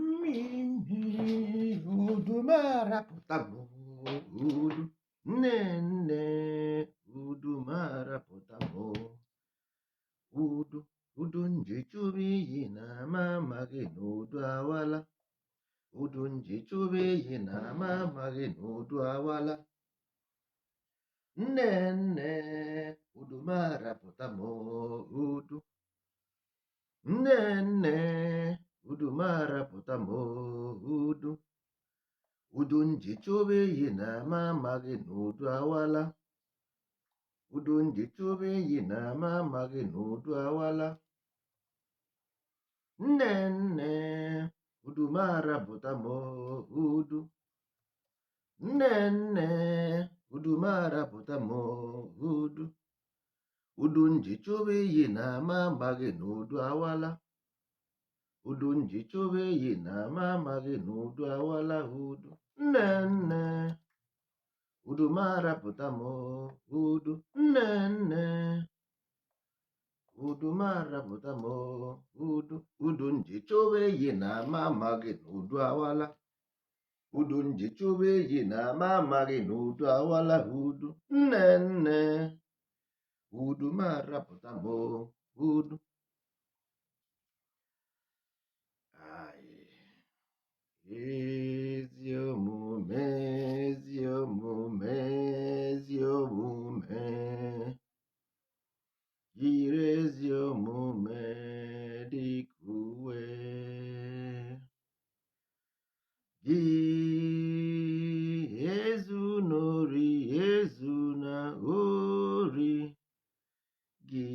Mmiri udumarapụta m, udu nne nne udumarapụta m, udu udu nji chụba iyi na ama amaghị na udu awala, udu nji chụba iyi na ama amaghị na udu awala, nne nne udumarapụta m, udu nne nne udumarapụta m, udu udu nji chụba iyi na ama amaghị na udu awala, udu nji chụba iyi na ama amaghị na udu awala, nne nne udumarapụta m, udu nne nne udumarapụta m, udu udu nji chụba iyi na ama amaghị na udu awala, udu nji chụba iyi na ama amaghị na udu awala, udu nne nne udumarapụta m, udu nne nne udumarapụta m, udu udu nji chụba iyi na ama amaghị na udu awala, udu nji chụba iyi na ama amaghị na udu awala, udu nne nne udumarapụta m, udu. Ai, ezi omume, ezi omume, ezi omume, jiri ezi omume dịka uwe gị, ezu n'ori, ezu na ori gị,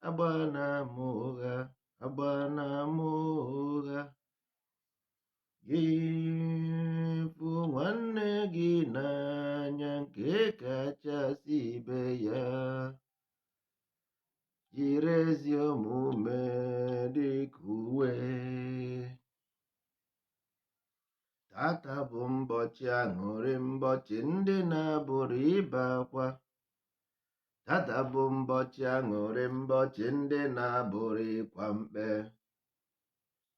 agbana m ụgha, agbana m ụgha gị, fụ nwanne gị n'anya nke kachasị ibe ya, jiri ezi omume dịka uwe. Tata bụ mbọchị aṅụrị, mbọchị ndị na-abụrụ ibe akwa. Tata bụ mbọchị aṅụrị, mbọchị ndị na-abụrụ ịkwa mkpe.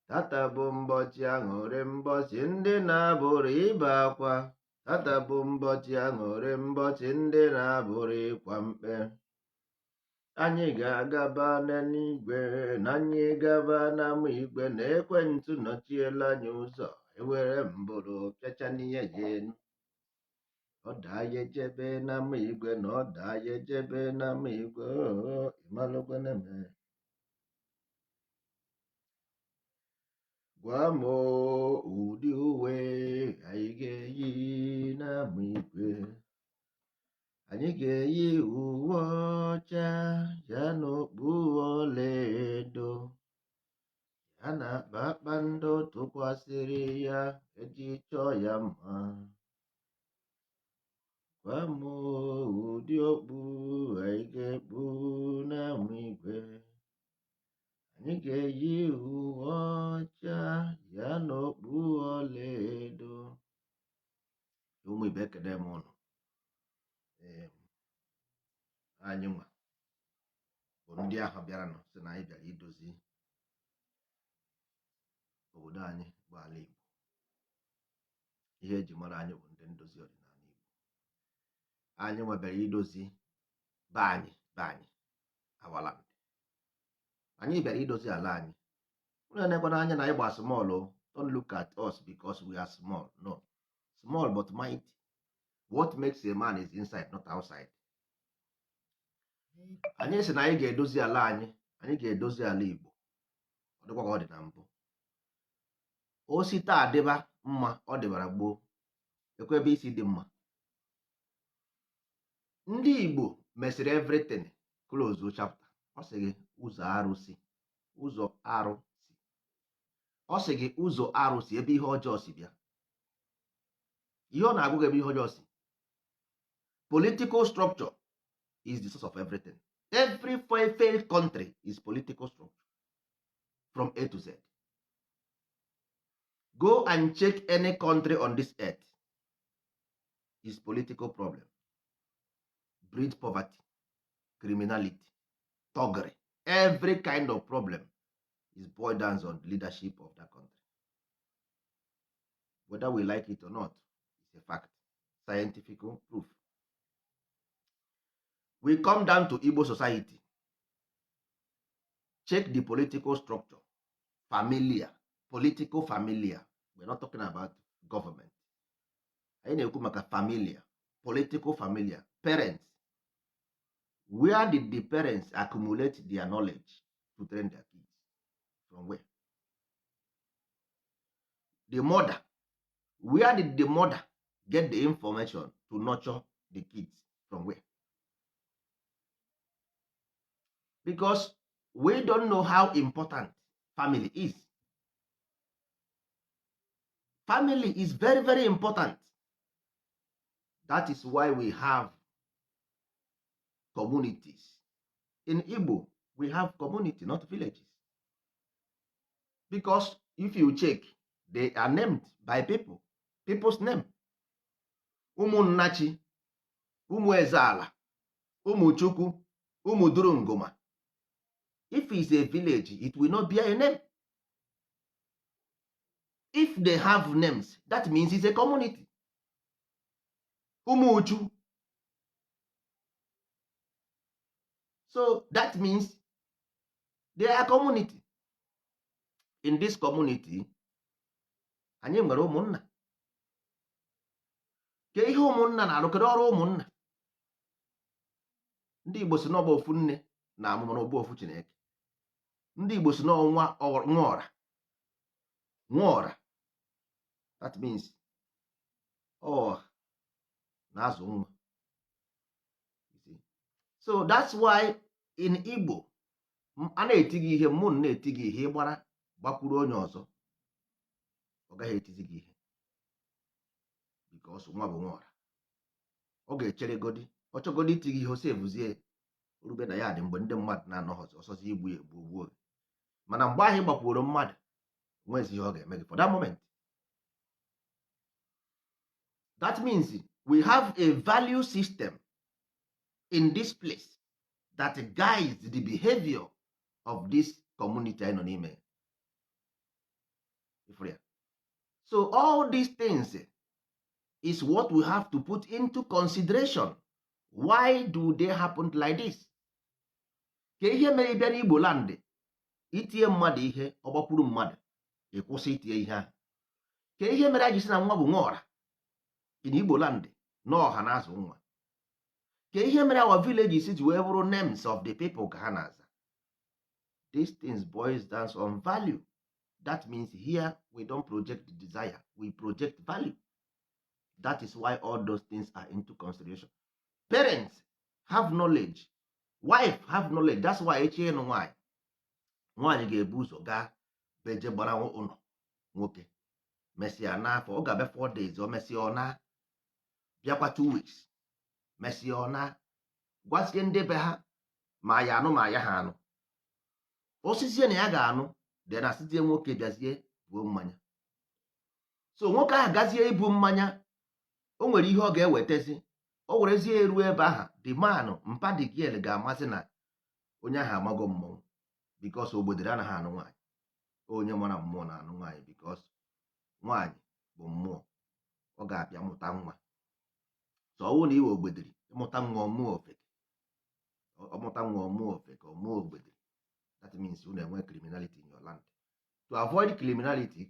Tata bụ mbọchị aṅụrị, mbọchị ndị na-abụrụ ibe akwa. Tata bụ mbọchị aṅụrị, mbọchị ndị na-abụrụ ịkwa mkpe. Anyị ga-agaba n'eluigwe, na anyị gaba n'ama igwe, na ekwentị nọchiela anyị ụzọ, ewere mbụrụ pịacha n'ihe ya enu. Ọ daa ya ejebe n'ama igwe, na ọ daa ya ejebe n'ama igwe, oo, ịmalụkwaneme. Gwa m ụdị uwe anyị ga-eyi n'ama igwe. Anyị ga-eyi uwe ọcha ya na okpu ọlaedo, ya na kpakpando tụkwasịrị ya eji chọọ ya mma. Gwa m ụdị okpu anyị ga-ekpu n'ama igwe. Anyị ga-eyi uwe ọcha ya na okpu ọlaedo. Ụmụ ibe, ekene m ụnụ. Anyị nwa bụ ndị ahụ bịaranụ sị na anyị bịara idozi obodo anyị bụ ala Igbo. Ihe eji mara anyị bụ ndị ndozi ọdịnala Igbo. Anyị nwa bịara idozi be anyị, be anyị, our land. Anyị bịara idozi ala anyị. Unu enekwana anya na anyị gba small o. Don't look at us because we are small. No, small but mighty. What makes a man is inside, not outside. Anyị sị na anyị ga-edozi ala anyị, anyị ga-edozi ala Igbo, ọ dịkwa ka ọ dị na mbụ. Osi taa dịba mma, ọ dịbara gboo, ekwe ebe isi dị mma. Ndị Igbo mesịrị everything close chapter. Ọ sị gị ụzọ arụsị, ụzọ arụsị, ọ sị gị ụzọ arụsị, ebe ihe ọjọọ si bịa. Ihe ọ na-agụ gị, ebe ihe ọjọọ si. Political structure is the source of everything. Every failed country is political structure from A to Z. Go and check any country on this earth, is political problem breed poverty, criminality, thuggery, every kind of problem. Is boil down on the leadership of that country. Whether we like it or not, it's a fact, scientific proof. We come down to Igbo society. Check the political structure. Familiar, political familiar. We're not talking about government. Anyị na-ekwu maka familiar, political familiar. Parents, where did the parents accumulate their knowledge to train their kids? From where? The mother, where did the mother get the information to nurture the kids? From where? Because we don't know how important family is. Family is very, very important. That is why we have communities. In Igbo, we have community, not villages. Because if you check, they are named by people, people's name. Ụmụnnachi, ụmụ Ezeala, ụmụ Chukwu, ụmụ Durungoma. If it's a village, it will not bear a name. If they have names, that means it's a community. Ụmụ Uchu. So that means they are community. In this community, anyị nwere ụmụnna. Ke ihe ụmụnna na-arụ? Kedu ọrụ ụmụnna? Ndị Igbo si n'ọgba ofu nne na amụma n'ọgba ofu Chineke. Ndị Igbo si n'ọnwa nwa ọra, nwa ọra. That means ọ na-azụ nwa. So that's why in Igbo, a na-eti gị ihe, mmụ na-eti gị ihe, ịgbara gbakwuru onye ọzọ, ọ gaghị etizi gị ihe, because nwa bụ nwa ọra. Ọ ga-echere godi, ọ chọgodi iti gị ihe, ose ebuzie rube na ya dị mgbe ndị mmadụ na-anọghọzi ọsọzi igbu ya egbu gbuo gị. Mana mgbe ahụ ị gbakwuru mmadụ, nwezi ihe ọ ga-eme gị for that moment. That means we have a value system in this place that guides the behavior of this community anyị nọ n'ime. So all these things is what we have to put into consideration. Why do they happen like this? Ka ihe mere bịa n'Igbo land, itinye mmadụ ihe, ọgbakwuru mmadụ, ịkwụsị itinye ihe ahụ. Ka ihe mere anyị si na nwa bụ nwa ọra in Igbo land, na ọha na-azụ nwa. Ka ihe mere our villages ji wee bụrụ names of the people ka ha na-aza. These things boils down on value. That means here we don't project desire, we project value. That is why all those things are into consideration. Parents have knowledge, wife have knowledge. That's why echi ịnụ nwaanyị, nwaanyị ga-ebu ụzọ gaa beje gbara ụlọ nwoke, mesịa n'afọ ọ ga-abịa 4 days, o mesịa ọ na bịakwa 2 weeks, mesịa ọ na gwazie ndị be ha ma ya anụ ma ya ha anụ. Osizie na ya ga-anụ, then asịzie nwoke bịazie buo mmanya. So nwoke ahụ gazie ibu mmanya, o nwere ihe ọ ga-ewetezi, o werezie eruo ebe ahụ, the man, mpa the girl, ga-amasị na onye ahụ amago mmọnwụ, because ogbodere anaghị anụ nwaanyị. Onye mara mmụọ na-anụ nwaanyị, because nwaanyị bụ mmụọ, ọ ga-abịa mụta nwa. So ọ bụrụ na iwe ogbediri ịmụta nwa, ọmụọ ofeke, ọmụta nwa, ọmụọ ofeke, ọmụọ ogbediri. That means unu enwe criminality in your land. To avoid criminality,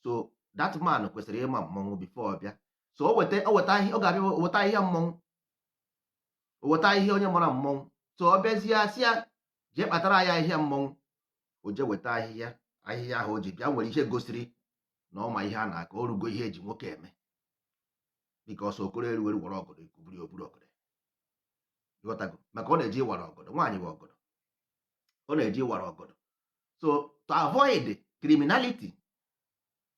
so that man kwesịrị ịma mmọnwụ before ọ bịa. So o weta ahịa, ọ ga-abịa weta ahịhịa mmọnwụ, o weta ahịhịa onye mara mmọnwụ. So ọ bịazie, asị ya jee kpatara ya ahịhịa mmọnwụ. O jee weta ahịhịa. Ahịhịa ahụ o ji bịa nwere ihe gosiri na ọ ma ihe a na-akọ, o rugo ihe eji nwoke eme, because okoro eruweru wara ọgọdọ ekubiri oburu ọgọdọ. Ịghọtago? Maka ọ na-eji ịwara ọgọdọ, nwaanyị bụ ọgọdọ, ọ na-eji ịwara ọgọdọ. So to avoid criminality,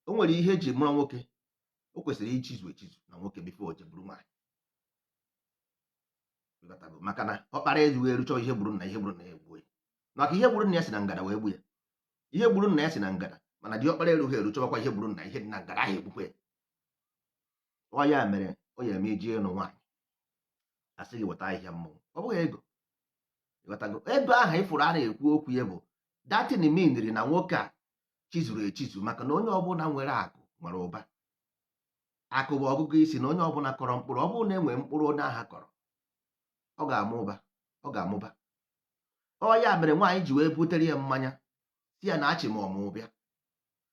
o nwere ihe eji mụrụ nwoke, o kwesịrị ichizu echizu na nwoke before o je buru nwaanyị. Ịghọtago? Maka na ọkpara erughị eru chọọ ihe gburu nna, ihe gburu nna ya egbuo ya. Maka ihe gburu nna ya si na ngada wee gbu ya, ihe gburu nna ya si na ngada. Mana diọkpara erughị eru chọbakwa ihe gburu nna, ihe dị na ngada ahụ egbukwa ya. Ọ ya mere o ya eme iji ịnụ nwaanyị, asị gị weta ahịhịa mmọnwụ. Ọ bụghị ego. Ịghọtago? Ego ahụ ịfụrụ a na-ekwu okwu ya bụ That thing meaniri na nwoke a chizuru echizu, maka na onye ọbụla nwere akụ nwere ụba. Akụ bụ ọgụgụ isi, na onye ọbụla kọrọ mkpụrụ, ọ bụrụ na enwe mkpụrụ onye agha kọrọ, ọ ga-amụ ụba, ọ ga-amụba. Ọ ya mere nwaanyị ji wee butere ya mmanya, si ya na achị ma ọmụ bịa.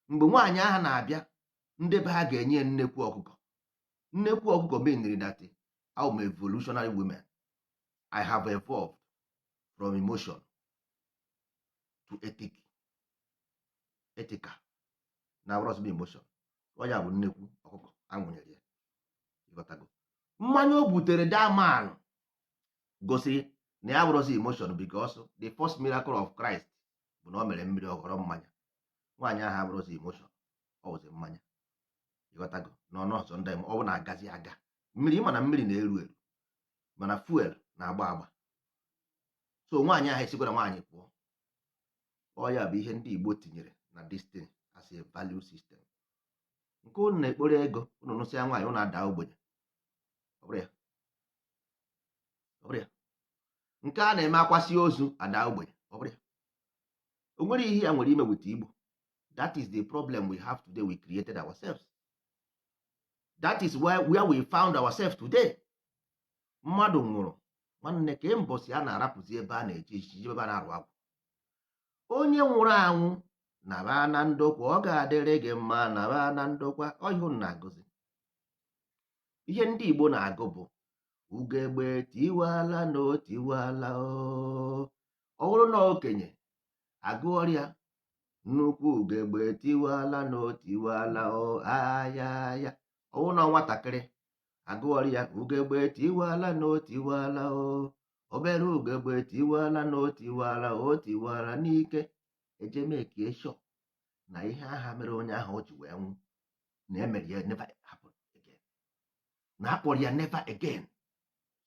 Mgbe nwaanyị ahụ na-abịa, ndị be ha ga-enye ya nnekwu ọkụkọ. Nnekwu ọkụkọ meaniri that I'm evolutionary women. I have evolved from emotion to ethic, ethical na abụrọsị emotion. Ọ ya bụ nnekwu ọkụkọ anwụnyere ya. Ịghọtago? Mmanya o butere daman gosiri na ya bụrụzi emotion, because the first miracle of Christ bụ na o mere mmiri ọghọrọ mmanya. Nwaanyị ahụ abụrụzi emotion, ọ bụzi mmanya. Ịghọtago? Na ọnụ ọzọ ndị ọ bụ na-agazi aga mmiri, mana mmiri na-eru eru, mana fuel na-agba agba. So nwaanyị ahụ esikwara nwaanyị pụọ. Ọ ya bụ ihe ndị Igbo tinyere na destiny as a value system. Nke unu na-ekporo ego unu nụsịa nwaanyị, unu ada ogbenye. Ọ bụrụ ya, ọ bụrụ ya. Nke a na-eme akwasị ozu ada ogbenye. Ọ bụrụ ya, o nwere ihe ya nwere ime with Igbo. That is the problem we have today. We created ourselves. That is where we found ourselves today. Mmadụ nwụrụ, nwanne, ka mbọsị a na-arapụzi ebe a na-eji ejiji, ebe a na-arụ agwụ. Onye nwụrụ anwụ naba na ndokwa, ọ ga-adịrị gị mma. Naba na ndokwa. Ọhịa unu na-agụzi, ihe ndị Igbo na-agụ bụ ugegbe tiwala na o tiwala. Ọ bụrụ na okenye agụọrịa, nnukwu ugegbe tiwala na o tiwala o aya ya. Ọ bụrụ na nwatakịrị agụọrịa, ugegbe tiwala na o tiwala o, obere ugegbe tiwala na o tiwala, o tiwala n'ike. Ejemekie sure na ihe agha mere onye ahụ o ji wee nwụ na emere ya never happen again, na akpọrọ ya never again,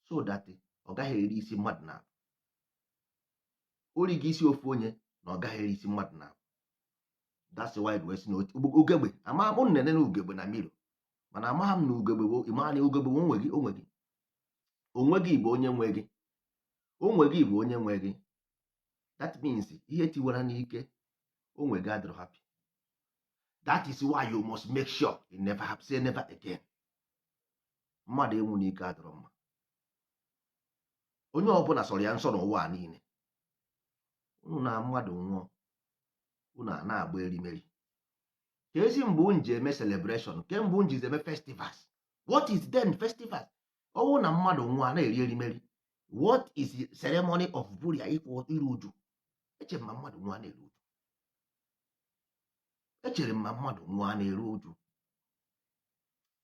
so that ọ gaghị eri isi mmadụ na ori gị isi ofu onye, na ọ gaghị eri isi mmadụ na. That's why wee sị na ugegbe ama m nene na ugegbe na miro, mana amaghị m na ugegbe bụ ịma na ugegbe bụ onwe gị, onwe gị, onwe gị bụ onye nwe gị, onwe gị bụ onye nwe gị. That means ihe tiwara n'ike onwe gị adịrọ happy. That is why you must make sure it never happen. Say never again. Mmadụ ịnwụ n'ike adịrọ mma. Onye ọbụla sọrọ ya nsọ n'ụwa a niile. Unu na mmadụ nwụọ, unu a na-agba erimeri. Ka ezi mgbe unu ji eme celebration, kemgbe unu ji eme festivals? What is then festivals? Ọwụ na mmadụ nwụọ, a na-eri erimeri. What is the ceremony of burial? Ịkwụ iru uju. Echere m ma mmadụ nwụọ, a na-eru uju. Echere m ma mmadụ nwụọ, a na-eru uju.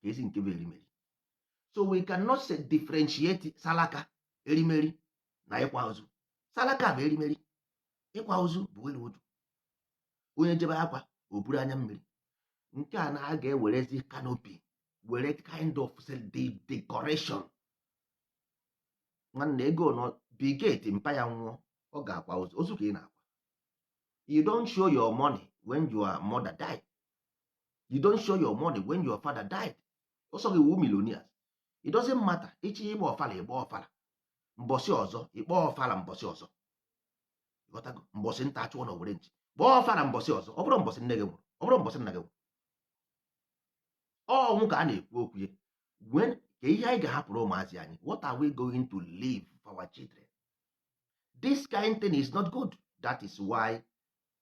Ka ezi nke bụ erimeri? So we cannot say differentiate salaka, erimeri na ịkwa ozu. Salaka bụ erimeri, ịkwa ozu bụ iru uju. Onye jebe akwa, o buru anya mmiri. Nke a na a ga-ewerezi canopy, were kind of decoration. Nwanne, ego nọ Bill mpa ya nwụọ, ọ ga-akwa ozu. Ozu ka ị na-akwa. You don't show your money when your mother died. You don't show your money when your father died. Ọsọ gị wu millionaires, it doesn't matter. Ịchị ịgba ọfala, ịgba ọfala mbọsị ọzọ, ịkpọ ọfala mbọsị ọzọ. Ịghọtago? Mbọsị nta achụọ na were nchi gbaa ọfala mbọsị ọzọ. Ọ bụrụ mbọsị nne gị nwụrụ, ọ bụrụ mbọsị nna gị nwụrụ, ọnwụ ka a na-ekwu okwu ya. When ka ihe anyị ga-ahapụrụ ụmụazị anyị? What are we going to leave for our children? This kind thing is not good. That is why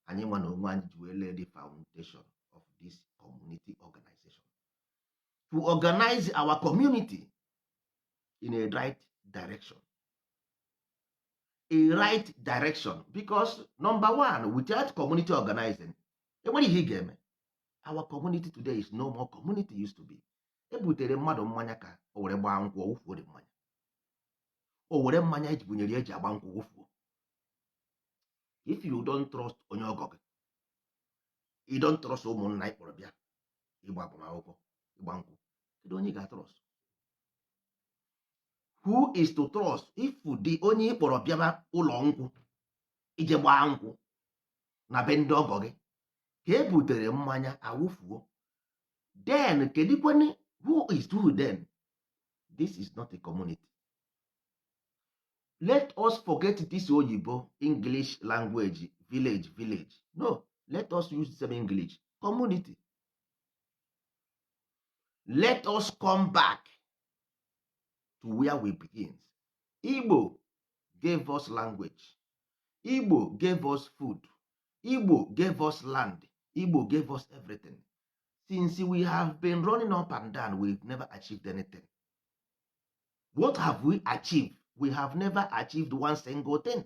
anyị nwa na onwe anyị ji wee lay the foundation of this community organization, to organize our community in a right direction, a right direction, because number one, without community organizing, enwere ihe ị ga-eme. Our community today is no more community used to be. E butere mmadụ mmanya ka o were gbaa nkwụ, wụfuo dị mmanya. O were mmanya eji bunyere eji agba nkwụ, wụfuo. If you don't trust onye ọgọ gị, you don't trust ụmụnna ị kpọrọ bịa ịgba agbamakwụkwọ, ịgba nkwụ, kedu onye ị ga-trust? Who is to trust if the onye ị kpọrọ bịaba ụlọ nkwụ ije gbaa nkwụ na be ndị ọgọ gị ka e butere mmanya awụfuo? Then kedụkwanụ who is who then? This is not a community. Let us forget this oyibo English language. Village, village, no. Let us use the same English, community. Let us come back to where we begin. Igbo gave us language. Igbo gave us food. Igbo gave us land. Igbo gave us everything. Since we have been running up and down, we've never achieved anything. What have we achieved? We have never achieved one single thing.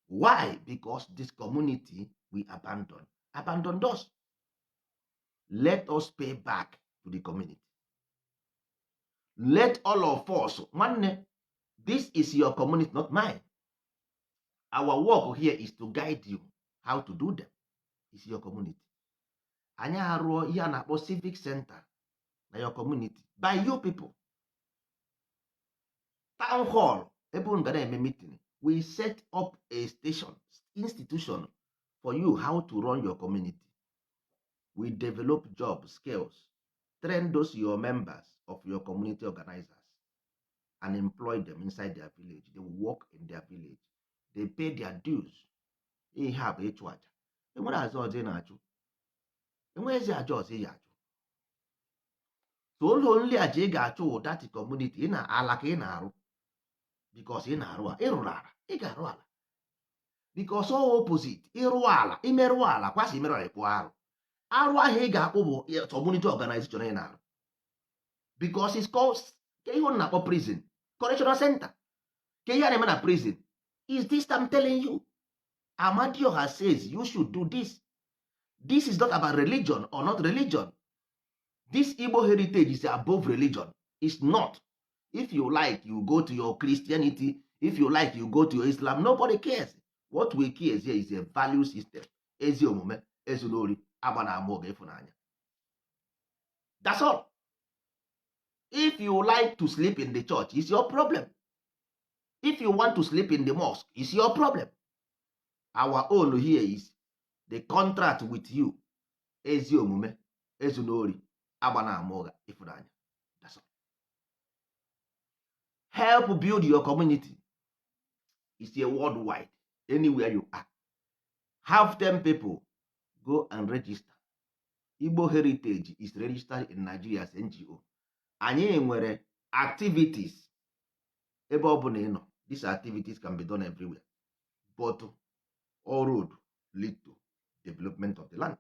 Why? Because this community we abandoned us. Let us pay back to the community. Let all of us, nwanne, this is your community, not mine. Our work here is to guide you how to do them. It's your community. Anyị arụọ ihe a na-akpọ civic center na your community by you people, town hall ebe unu ga na-eme meeting. We set up a station, institution for you, how to run your community. We develop job skills, train those your members of your community organizers and employ them inside their village. They will work in their village. They pay their dues. Ihe a bụ ịchụ aja. Enwere azụ ọzọ ị na-achụ? Enweghịzi aja ọzọ ị ga-achụ. So ụlọ nri aja ị ga-achụ wụ that community ị na ala ka ị na-arụ, because ị na-arụ ịrụrụ ala, ị ga-arụ ala, because all opposite. Ịrụ ala, imerụ ala, kwasị imerụ ala, ịkpụ arụ. Arụ ahụ ị ga-akpụ bụ community organization ị na-arụ, because it's called, ka ihe unu na-akpọ prison, correctional center, ka ihe a na-eme na prison is this. I'm telling you, Amadioha says you should do this. This is not about religion or not religion. This Igbo heritage is above religion. It's not. If you like, you go to your Christianity. If you like, you go to your Islam. Nobody cares. What we care here is a value system. Ezi omume, ezuna ori, agba na ama oge, ịfụnanya. That's all. If you like to sleep in the church, it's your problem. If you want to sleep in the mosque, it's your problem. Our own here is the contract with you: ezi omume, ezuna ori, agba na ama ụgha, ịfụnanya. That's all. Help build your community. It's a worldwide. Anywhere you are, have 10 people, go and register. Igbo Heritage is registered in Nigeria as NGO. Anyị nwere activities ebe ọ bụla ị nọ. These activities can be done everywhere, but all road lead to development of the land.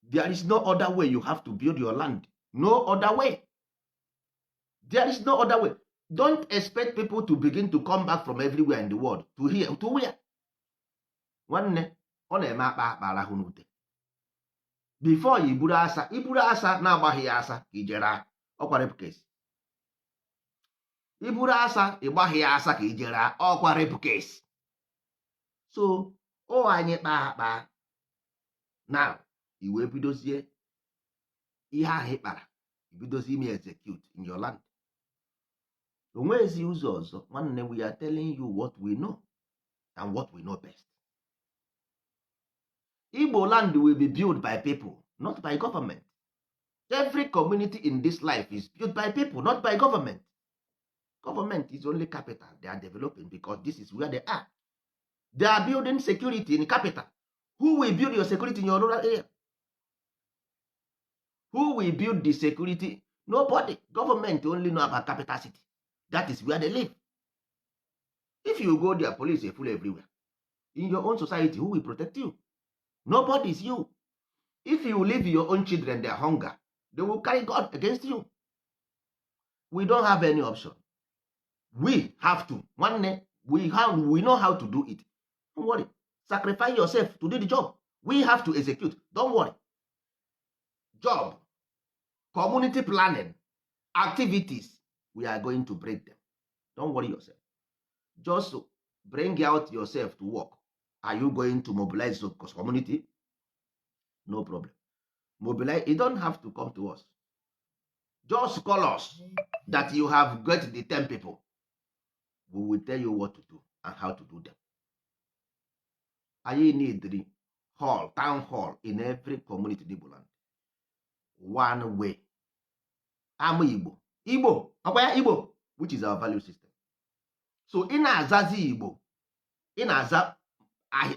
There is no other way. You have to build your land. No other way. There is no other way. Don't expect people to begin to come back from everywhere in the world to here, to where. Nwanne, ọ na-eme akpa akpa arahụ n'ute before iburu asa, iburu asa na-agbaghị ya asa ka ijere ọkwa rape case. Iburu asa, ịgbaghị ya asa ka ijere ọkwa rape case. So ọ anyị kpaa akpa now, i wee bidozie ihe ahụ ị kpara, ibidozie ime execute in your land. Onwezi ụzọ ọzọ. Nwanne, we are telling you what we know and what we know best. Igbo land will be built by people, not by government. Every community in this life is built by people, not by government. Government is only capital they are developing, because this is where they are. They are building security in capital. Who will build your security in your rural area? Who will build the security? Nobody. Government only know about capital city. That is where they live. If you go there, police are full everywhere. In your own society, who will protect you? Nobody is you. If you leave your own children their hunger, they will carry God against you. We don't have any option. We have to, nwanne, we know how to do it. Don't worry. Sacrifice yourself to do the job. We have to execute. Don't worry. Job, community planning activities, we are going to break them. Don't worry yourself. Just bring out yourself to work. Are you going to mobilize the community? No problem. Mobilize. You don't have to come to us. Just call us that you have got the 10 people. We will tell you what to do and how to do them. Anyị need the hall, town hall in every community in Igbo land. One way, ama Igbo, Igbo ọkwa ya, Igbo, which is our value system. So ị na-azazi Igbo. Ị na-aza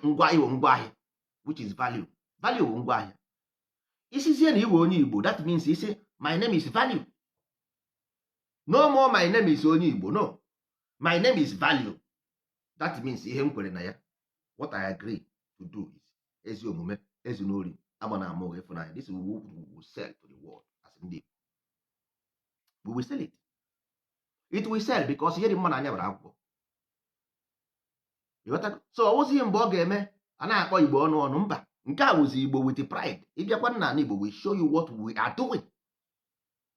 ngwa, iwe ngwaahịa, which is value. Value bụ ngwaahịa. Isizie na iwe onye Igbo, that means isi, "My name is Value." No more "My name is onye Igbo." No, "My name is Value." That means ihe m kwere na ya, what I agree to do is ezi omume, ezinori, agba na ama, ụgha, ịfụnanya. This is what we will sell to the world as ndị Igbo. We will sell it. It will sell because ihe dị mma n'anya bara akwụkwọ. Ịghọtago? So ọ wụzighị mgbe ọ ga-eme a na-akpọ Igbo ọnụ ọnụ. Mba, nke a wụzi Igbo with pride. Ịbịakwa nna ala Igbo, we show you what we are doing.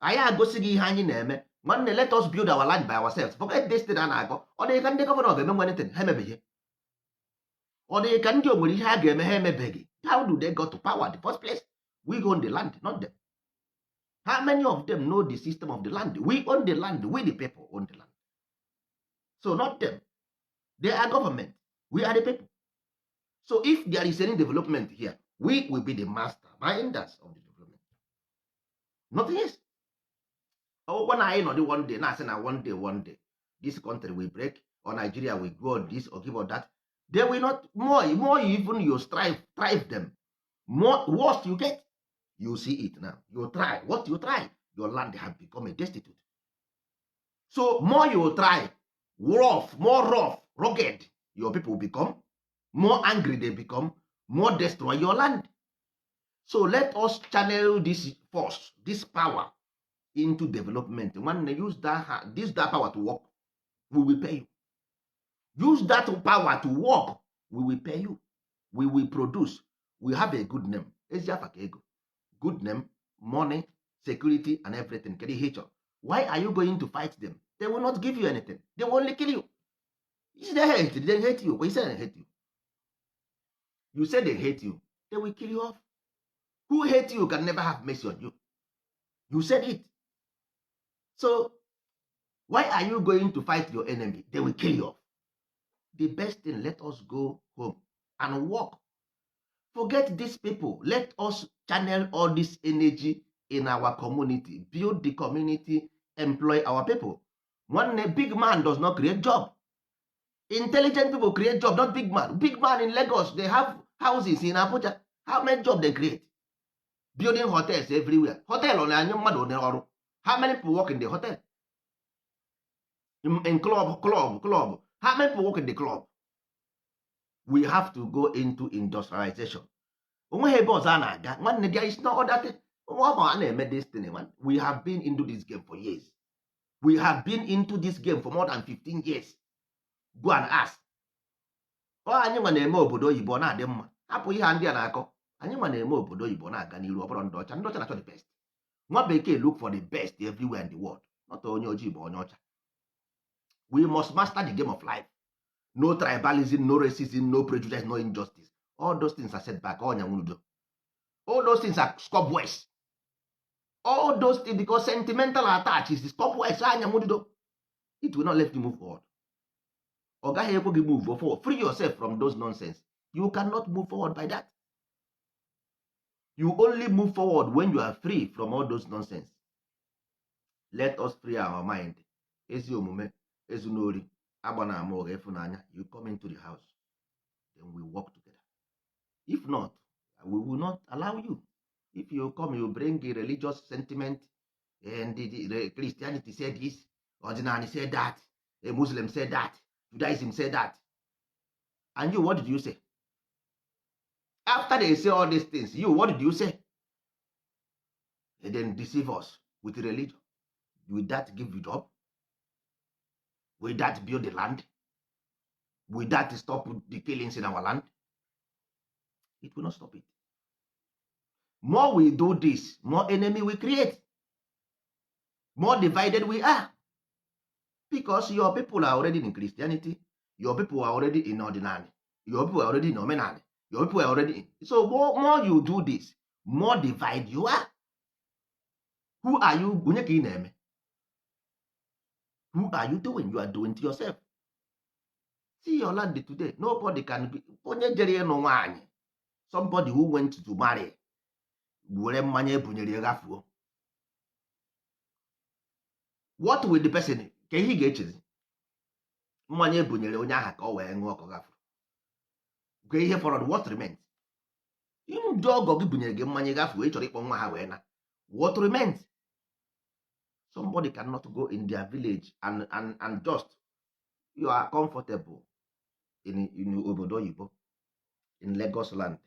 Anyị agosi gị ihe anyị na-eme. Nwanne, let us build our land by ourselves. Forget this thing a na-akọ. Ọ dịghị ka ndị governor ga-eme anything, ha emebeghị. Ọ dịghị ka ndị o nwere ihe ha ga-eme, ha emebeghị. How do they got to power in the first place? We own the land, not them. How many of them know the system of the land? We own the land. We the people own the land, so not them. They are government, we are the people. So if there is any development here, we will be the master minders of the development, nothing else. Ọgwụkwọ na anyị nọdị one day na-asị na one day, one day this country will break or Nigeria will go on this or give or that, they will not. More even you strive, thrive them more, worse you get. You see it now. You try what you try, your land have become a destitute. So more you try rough, more rough, rugged your people become, more angry they become, more destroy your land. So let us channel this force, this power into development. Nwanne, use this that power to work, we will pay you. Use that power to work, we will pay you. We will produce. We have a good name. Ezi afa ka ego, good name, money, security and everything. Kedu ihe ị chọrọ? Why are you going to fight them? They will not give you anything. They will only kill you. You say they hate, they hate you. You say they hate you. You say they hate you, they will kill you off. Who hate you can never have mercy on you. You said it. So why are you going to fight your enemy? They will kill you off. The best thing, let us go home and work. Forget these people. Let us channel all this energy in our community, build the community, employ our people. Nwanne, big man does not create job. Intelligent people create job, not big man. Big man in Lagos, they have houses in Abuja. How many job they create? Building hotels everywhere. Hotel ọ na-anye mmadụ one ọrụ? How many people work in the hotel? In club, how many people work in the club? We have to go into industrialization. Onweghị ebe ọzọ a na-aga. Nwanne, there is no other thing. Ọ ma a na-eme this thing. We have been into this game for years. We have been into this game for more than 15 years. Go and ask. Ọ anyị nwa na-eme obodo oyibo na-adị mma. Hapụ ihe a ndị a na-akọ. Anyị nwa na-eme obodo oyibo na-aga n'iru. Ọ bụrụ ndị ọcha. Ndị ọcha na-achọ the best. Nwa bekee look for the best everywhere in the world, not onye ojii bụ onye ọcha. We must master the game of life. No tribalism, no racism, no prejudice, no injustice. All those things are set back. Ọnya nwurudo, all those things are cobwebs. All those things, because sentimental attach is cobwebs. Anya nwurudo, it will not let you move forward. Ọ gaghị ekwe gị move forward. Free yourself from those nonsense. You cannot move forward by that. You only move forward when you are free from all those nonsense. Let us free our mind. Ezi omume, ezunori, agba na ama, ụgha, ịfụnanya. You come into the house, then we work together. If not, we will not allow you. If you come, you bring a religious sentiment and the Christianity say this, ọdịnala say that, a Muslim say that, Judaism say that. And you, what did you say after they say all these things? You, what did you say? They then deceive us with religion. Will that give you job? Will that build the land? Will that stop the killings in our land? It will not stop it. More we do this, more enemy we create, more divided we are, because your people are already in Christianity, your people are already in ọdịnala, your people are already in omenala, your people are already in. So more you do this, more divide you are. Who are you? Onye ka ị na-eme? Who are you doing? You are doing to yourself. See your land today. Nobody can be onye jere ịnụ nwaanyị, somebody who went to marry, were mmanya ebunyere ya gafuo. What will the person, ka ihe ị ga-echezi? Mmanya ebunyere onye ahụ ka ọ wee ṅụọ ka ọ gafuru. Ka ihe fọrọ, what remains? Ndị ọgọ gị bunyere gị mmanya gafe wee chọrọ ịkpọ nwa ha wee na, what remains? Somebody cannot go in their village and just you are comfortable in obodo oyibo, in Lagos land,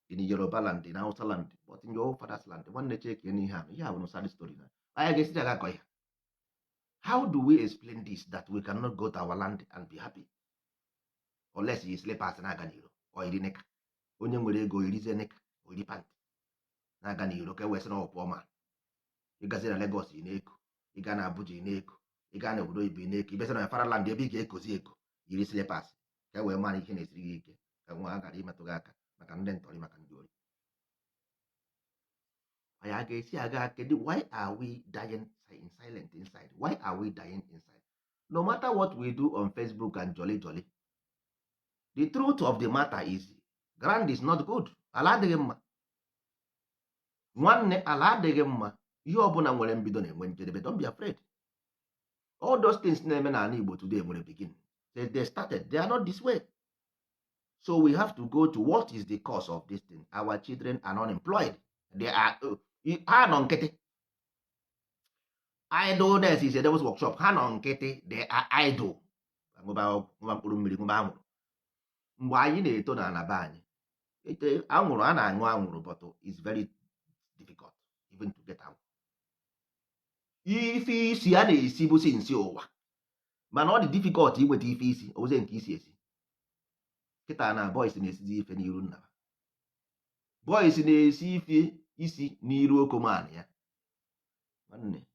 in Yoruba land, in Hausa land, but in your own father's land, nwanne, cheke n'ihe a. Ihe a bụ sad story na anyị ga-esi aga akọ ya. How do we explain this, that we cannot go to our land and be happy unless you slippers na-aga n'iro or iri knicker? Onye nwere ego irizie knicker, ori pant na-aga n'iro ka e wee sị na ọ pụọ. Ma ịgazi na Lagos, ị na-eko. Ịga na Abuja, ị na-eko. Ịga na obodo oyibo, ị na-eko. Ịbịa na fatherland ebe ị ga-ekozi eko, yiri slippers ka e wee mara ihe na-esiri gị ike, ka nwa a gara imetụ gị aka maka ndị ntọrị, maka ndị ori. Anyị a ga-esi aga? Kedu why are we dying in silent inside? Why are we dying inside? No matter what we do on Facebook and jolly jolly, the truth of the matter is ground is not good. Ala adịghị mma, nwanne, ala adịghị mma. Ihe ọbụla nwere mbido na-enwe njedebe. Don't be afraid. All those things na-eme n'ala Igbo today nwere begin. They started, they are not this way. So we have to go to what is the cause of this thing. Our children are unemployed. They are ha nọ nkịtị. Idleness is a devil's workshop. Ha nọ nkịtị, they are idle. Ṅụba ọgwụ, ṅụba mkpụrụ mmiri, ṅụba anwụrụ. Mgbe anyị na-eto n'ala be anyị, ete anwụrụ, a na-aṅụ anwụrụ, but it's very difficult even to get anwụrụ. Ife isi a na-esi bụ si nsi ụwa, mana ọ dị difficult inweta ife isi ozie nke isi esi. Kịta na boys na-esizi ife n'iru nna ha. Boys na-esi ife isi n'iru okoman ya. Nwanne,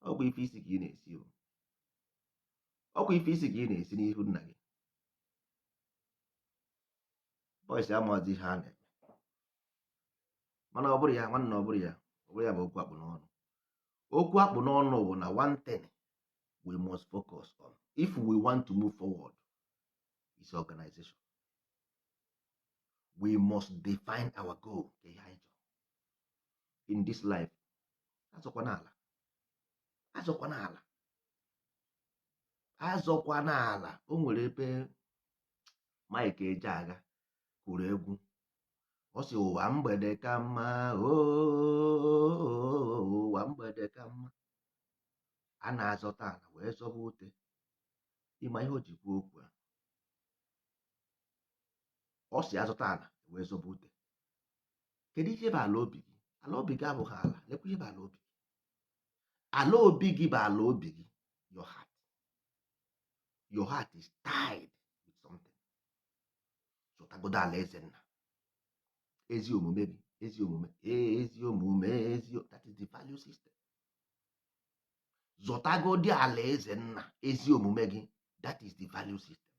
ọ bụ ife isi ka ị na-esi o. Ọkwa ife isi ka ị na-esi n'ihu nna gị. Boys amazi ihe a na-eme, mana ọ bụrụ ya, nwanne, ọ bụrụ ya, ọ bụrụ ya bụ okwu akpụ n'ọnụ. Okwu akpụ n'ọnụ bụ na one thing we must focus on if we want to move forward is organization. We must define our goal, ka ihe anyị chọrọ in this life. Azọkwana ala, azọkwana ala, azọkwana ala. O nwere ebe Mike Ejeagha kwuru egwu, ọ sị, "Ụwa mgbede ka mma ooo, ụwa mgbede ka mma." A na-azọta ala wee zọba ute. Ịma ihe o ji kwuo okwu a? Ọ si azọta ala wee zọba ute. Kedu ihe bụ ala obi gị? Ala obi gị abụghị ala. Lekwa ihe bụ ala obi gị. Ala obi gị bụ ala obi gị, your heart. Your heart is tied with something. Zụtagodo ala eze nna, ezi omume gị, ezi omume, ezi omume, ezi, that is the value system. Zụtagodi ala eze nna, ezi omume gị, that is the value system.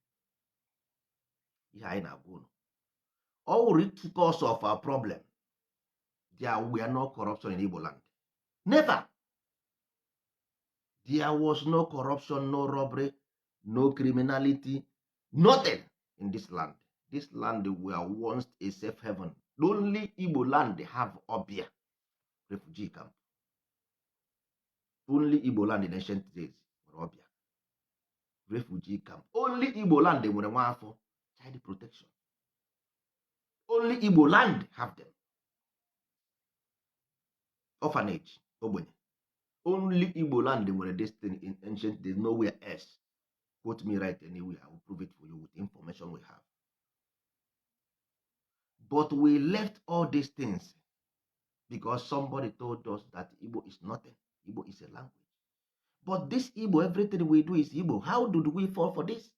Ihe anyị na-agwa unu, all root cause of our problem, there were no corruption in Igbo land. Never. There was no corruption, no robbery, no criminality, nothing in this land. This land were once a safe haven. Only Igbo land have Obia refugee camp. Only Igbo land in ancient days nwere Obia refugee camp. Only Igbo land nwere nwaafọ child protection. Only Igbo land have them. Orphanage ogbenye. Only Igbo land nwere this thing in ancient days, nowhere else. Quote me right anywhere, I will prove it for you with information we have. But we left all these things because somebody told us that Igbo is nothing. Igbo is a language. But this Igbo, everything we do is Igbo. How did we fall for this?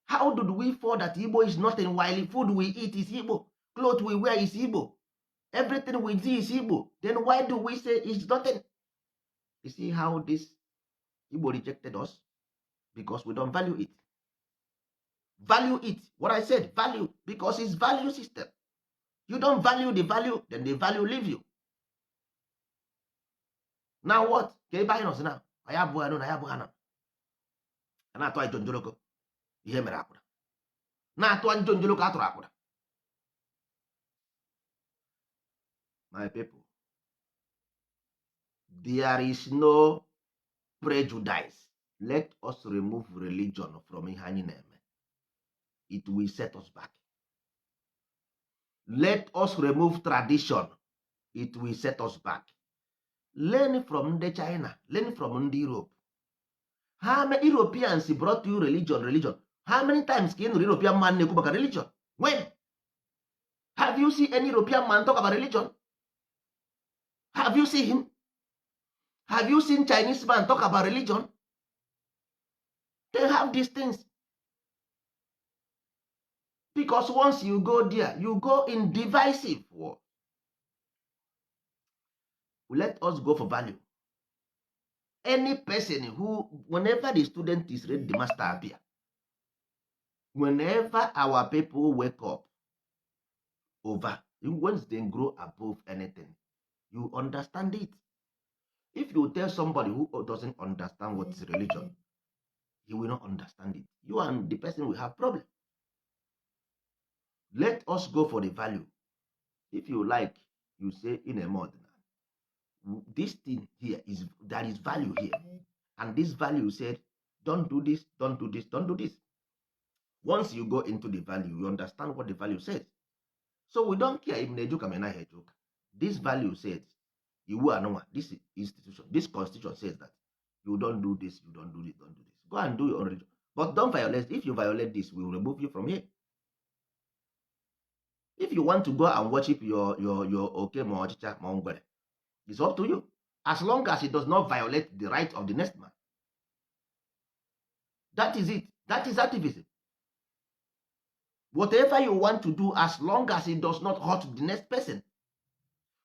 How did we fall that Igbo is nothing while the food we eat is Igbo, cloth we wear is Igbo, everything we see is Igbo? Then why do we say it's nothing? You see how this Igbo rejected us? Because we don't value it. Value it. What I said, value, because it's value system. You don't value the value, then the value leave you. Now what? Ka ebe anyị nọzi now, anyị abụghị anụ na ya abụghị anụ. A na-atụ anyị jonjoloko. Ihe mere akwụna na-atụ anyị jonjoloko atụrụ akwụna. My people, there is no prejudice. Let us remove religion from ihe anyị na-eme. It will set us back. Let us remove tradition. It will set us back. Learn from ndị China, learn from ndị Europe. How many Europeans brought you religion? Religion, how many times ka ị nụrụ European man na-ekwu maka religion? When have you seen any European man talk about religion? Have you seen him? Have you seen Chinese man talk about religion? They have these things because once you go there, you go in divisive war. Let us go for value. Any person who, whenever the student is ready, the master appear. Whenever our people wake up over, once they grow above anything, you understand it. If you tell somebody who doesn't understand what is religion, he will not understand it. You and the person will have problem. Let us go for the value. If you like, you say in a modern, this thing here is, there is value here, and this value said, "Don't do this, don't do this, don't do this." Once you go into the value, you understand what the value says. So we don't care if na-eje ụka ma ị naghị eje ụka. This value says, iwu anụnwa, this institution, this constitution says that you don't do this, you don't do this, don't do this. Go and do your own religion, but don't violate. If you violate this, we will remove you from here. If you want to go and worship your oke ma ọchịcha ma ngwere, it's up to you, as long as it does not violate the right of the next man. That is it. That is activism. Whatever you want to do, as long as it does not hurt the next person.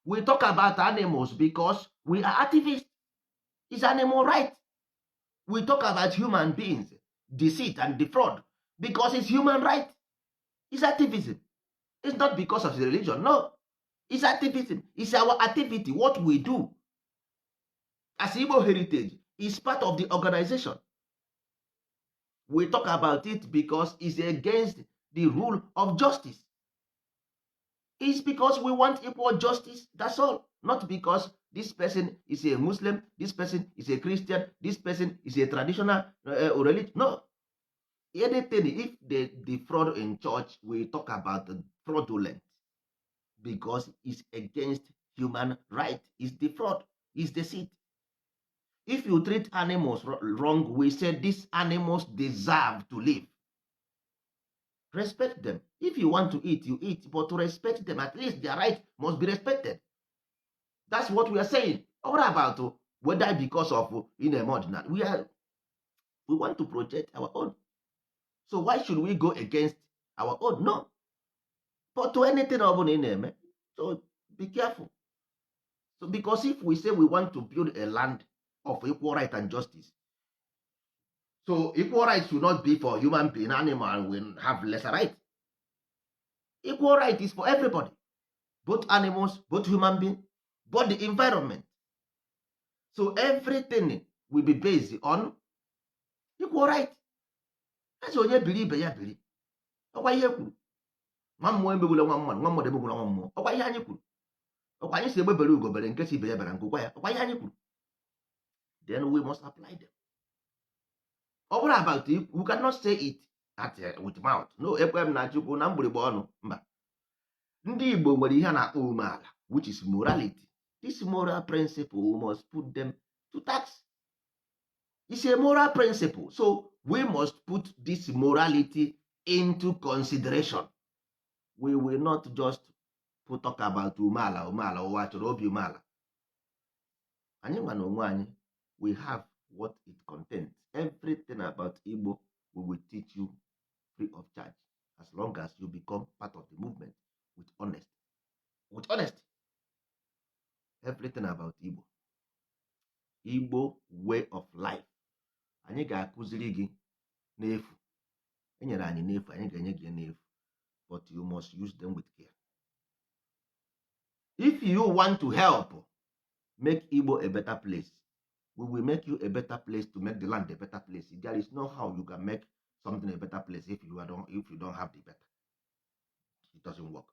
We talk about animals because we are activists. It's animal right. We talk about human beings, deceit and defraud, because it's human right. It's activism. It's not because of the religion. No, it's activism. It's our activity, what we do as Igbo heritage is part of the organization. We talk about it because it's against the rule of justice. It's because we want equal justice, that's all. Not because this person is a Muslim, this person is a Christian, this person is a traditional religion. No. Anything, if they defraud in church, we talk about the fraudulent because it's against human right. It's the fraud, it's deceit. If you treat animals wrong, we say these animals deserve to live. Respect them. If you want to eat, you eat, but to respect them, at least their right must be respected. That's what we are saying. What about whether because of in a modern, we want to project our own. So why should we go against our own? No. But to anything ọ bụla ị na-eme, so be careful. So because if we say we want to build a land of equal right and justice, so equal right should not be for human being. Animal will have lesser right. Equal right is for everybody, both animals, both human being, both the environment. So everything will be based on equal right. Eze onye biri ibe ya biri. Ọkwa ihe kwuru, nwa mmụọ emegbula nwa mmadụ, nwa mmadụ emegbula nwa mmụọ. Ọkwa ihe anyị kwuru, ọkwa anyị si egbe bere ugo bere, nke si ibe ya bịara nkụkwa ya. Ọkwa ihe anyị kwuru. Then we must apply them. Ọ bụrụ about it, we cannot say it at, with mouth. No, ekwe m na Chukwu na mgbịrịgba ọnụ mba. Ndị Igbo nwere ihe a na-akpọ umeala, which is morality. This moral principle, we must put them to tax. It's a moral principle, so we must put this morality into consideration. We will not just put talk about umeala. Umeala, ụwa chọrọ obi umeala. Anyị ma na onwe anyị, we have what it contains. Everything about Igbo, we will teach you free of charge, as long as you become part of the movement with honesty. Everything about Igbo, Igbo way of life, anyị ga-akụziri gị n'efu. Enyere anyị n'efu, anyị ga-enye gị n'efu, but you must use them with care. If you want to help make Igbo a better place, we will make you a better place to make the land a better place. There is no how you can make something a better place if you don't have the better. It doesn't work.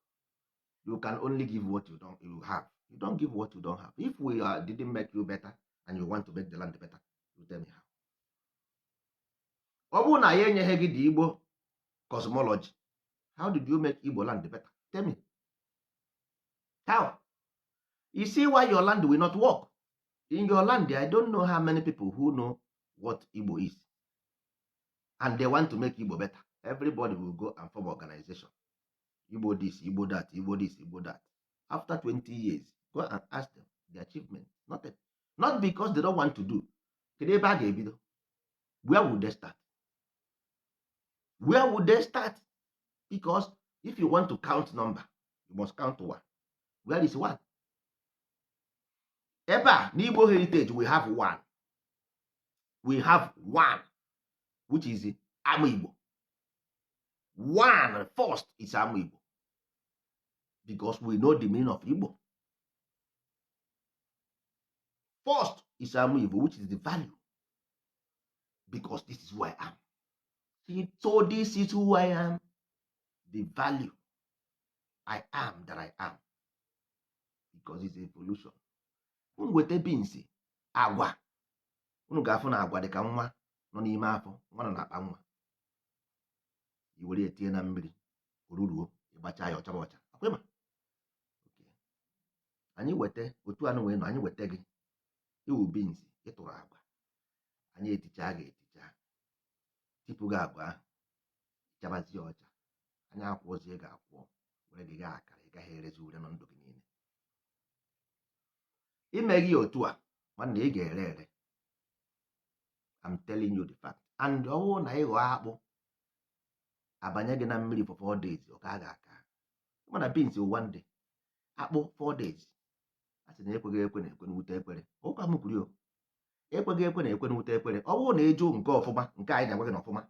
You can only give what you don't you have. You don't give what you don't have. If we are, didn't make you better and you want to make the land better, you tell me how. Ọ bụrụ na ya enyeghị gị the Igbo Cosmology. How did you make Igbo land better? Tell me how. You see why your land will not work? In your land, I don't know how many people who know what Igbo is, and they want to make Igbo better. Everybody will go and form organization, Igbo this, Igbo that, Igbo this, Igbo that. After 20 years, go and ask them the achievement. Nothing. Not because they don't want to do. Kedu ebe a ga-ebido? Where would they start? Where would they start? Because if you want to count number, you must count one. Where is one? Ebe a n'Igbo heritage, we have one. We have one, which is Ama Igbo. One first is Ama Igbo, because we know the meaning of Igbo. First is Ama Igbo, which is the value, because this is who I am. So this is who I am, the value. I am that I am, because it's evolution. Unu weta beans, agwa, unu ga-afụ na agwa dị ka nwa nọ n'ime afọ, nwa nọ n'akpa nwa. I were etinye na mmiri, oruruo, ịgbacha ya, ọchaba ọcha. Ọkwa ịma? Anyị weta otu anụ wee nọ, anyị weta gị iwu beans, ịtụrụ agwa, anyị eticha gị, eticha, tipụ gị agwa ahụ, chabazie ọcha. Anyị akwụọzie gị akwụọ, were gị gaa akara. Ị gaghị erezi ure na ndụ gị niile. Ime gị otu a, nwanne, ị ga-ere ere. I'm telling you the fact. And ọ bụrụ na ị ghọọ akpụ, abanye gị na mmiri for 4 days, ọ ka ga-aka. Mana beans one day, akpụ 4 days. A sị na ekweghị ekwe na-ekwe n'wute ekwere. Ụka m kwuru, ekweghị ekwe na-ekwe n'wute ekwere. Ọ bụrụ na ịjụ nke ọfụma, nke anyị na-agwa gị na ọfụma,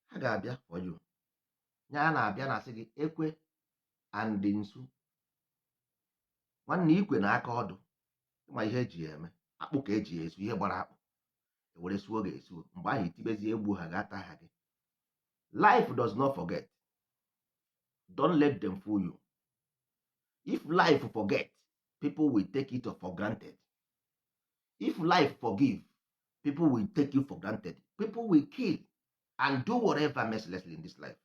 ha ga-abịa for you. Nya a na-abịa na-asị gị ekwe and nsu. Nwanne, ikwe na aka ọdụ ma ihe eji ya eme akpụ ka eji ya esu ihe gbara akpụ, ewere suo ga-esuo. Mgbe ahụ itibezie egbu, ha ga-ata ha gị. Life does not forget. Don't let them fool you. If life forget, people will take it for granted. If life forgive, people will take you for granted. People will kill and do whatever mercilessly in this life.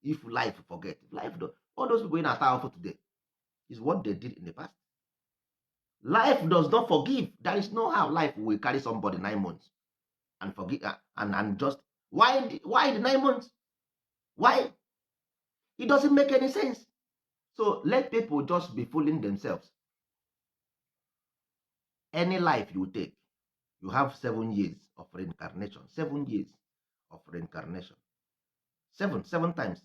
If life forget, life do, all those people ị na-ata ahụhụ today is what they did in the past. Life does not forgive. There is no how life will carry somebody 9 months and forgive and just why the 9 months? Why? It doesn't make any sense. So let people just be fooling themselves. Any life you take, you have 7 years of reincarnation. 7 years of reincarnation. Seven times,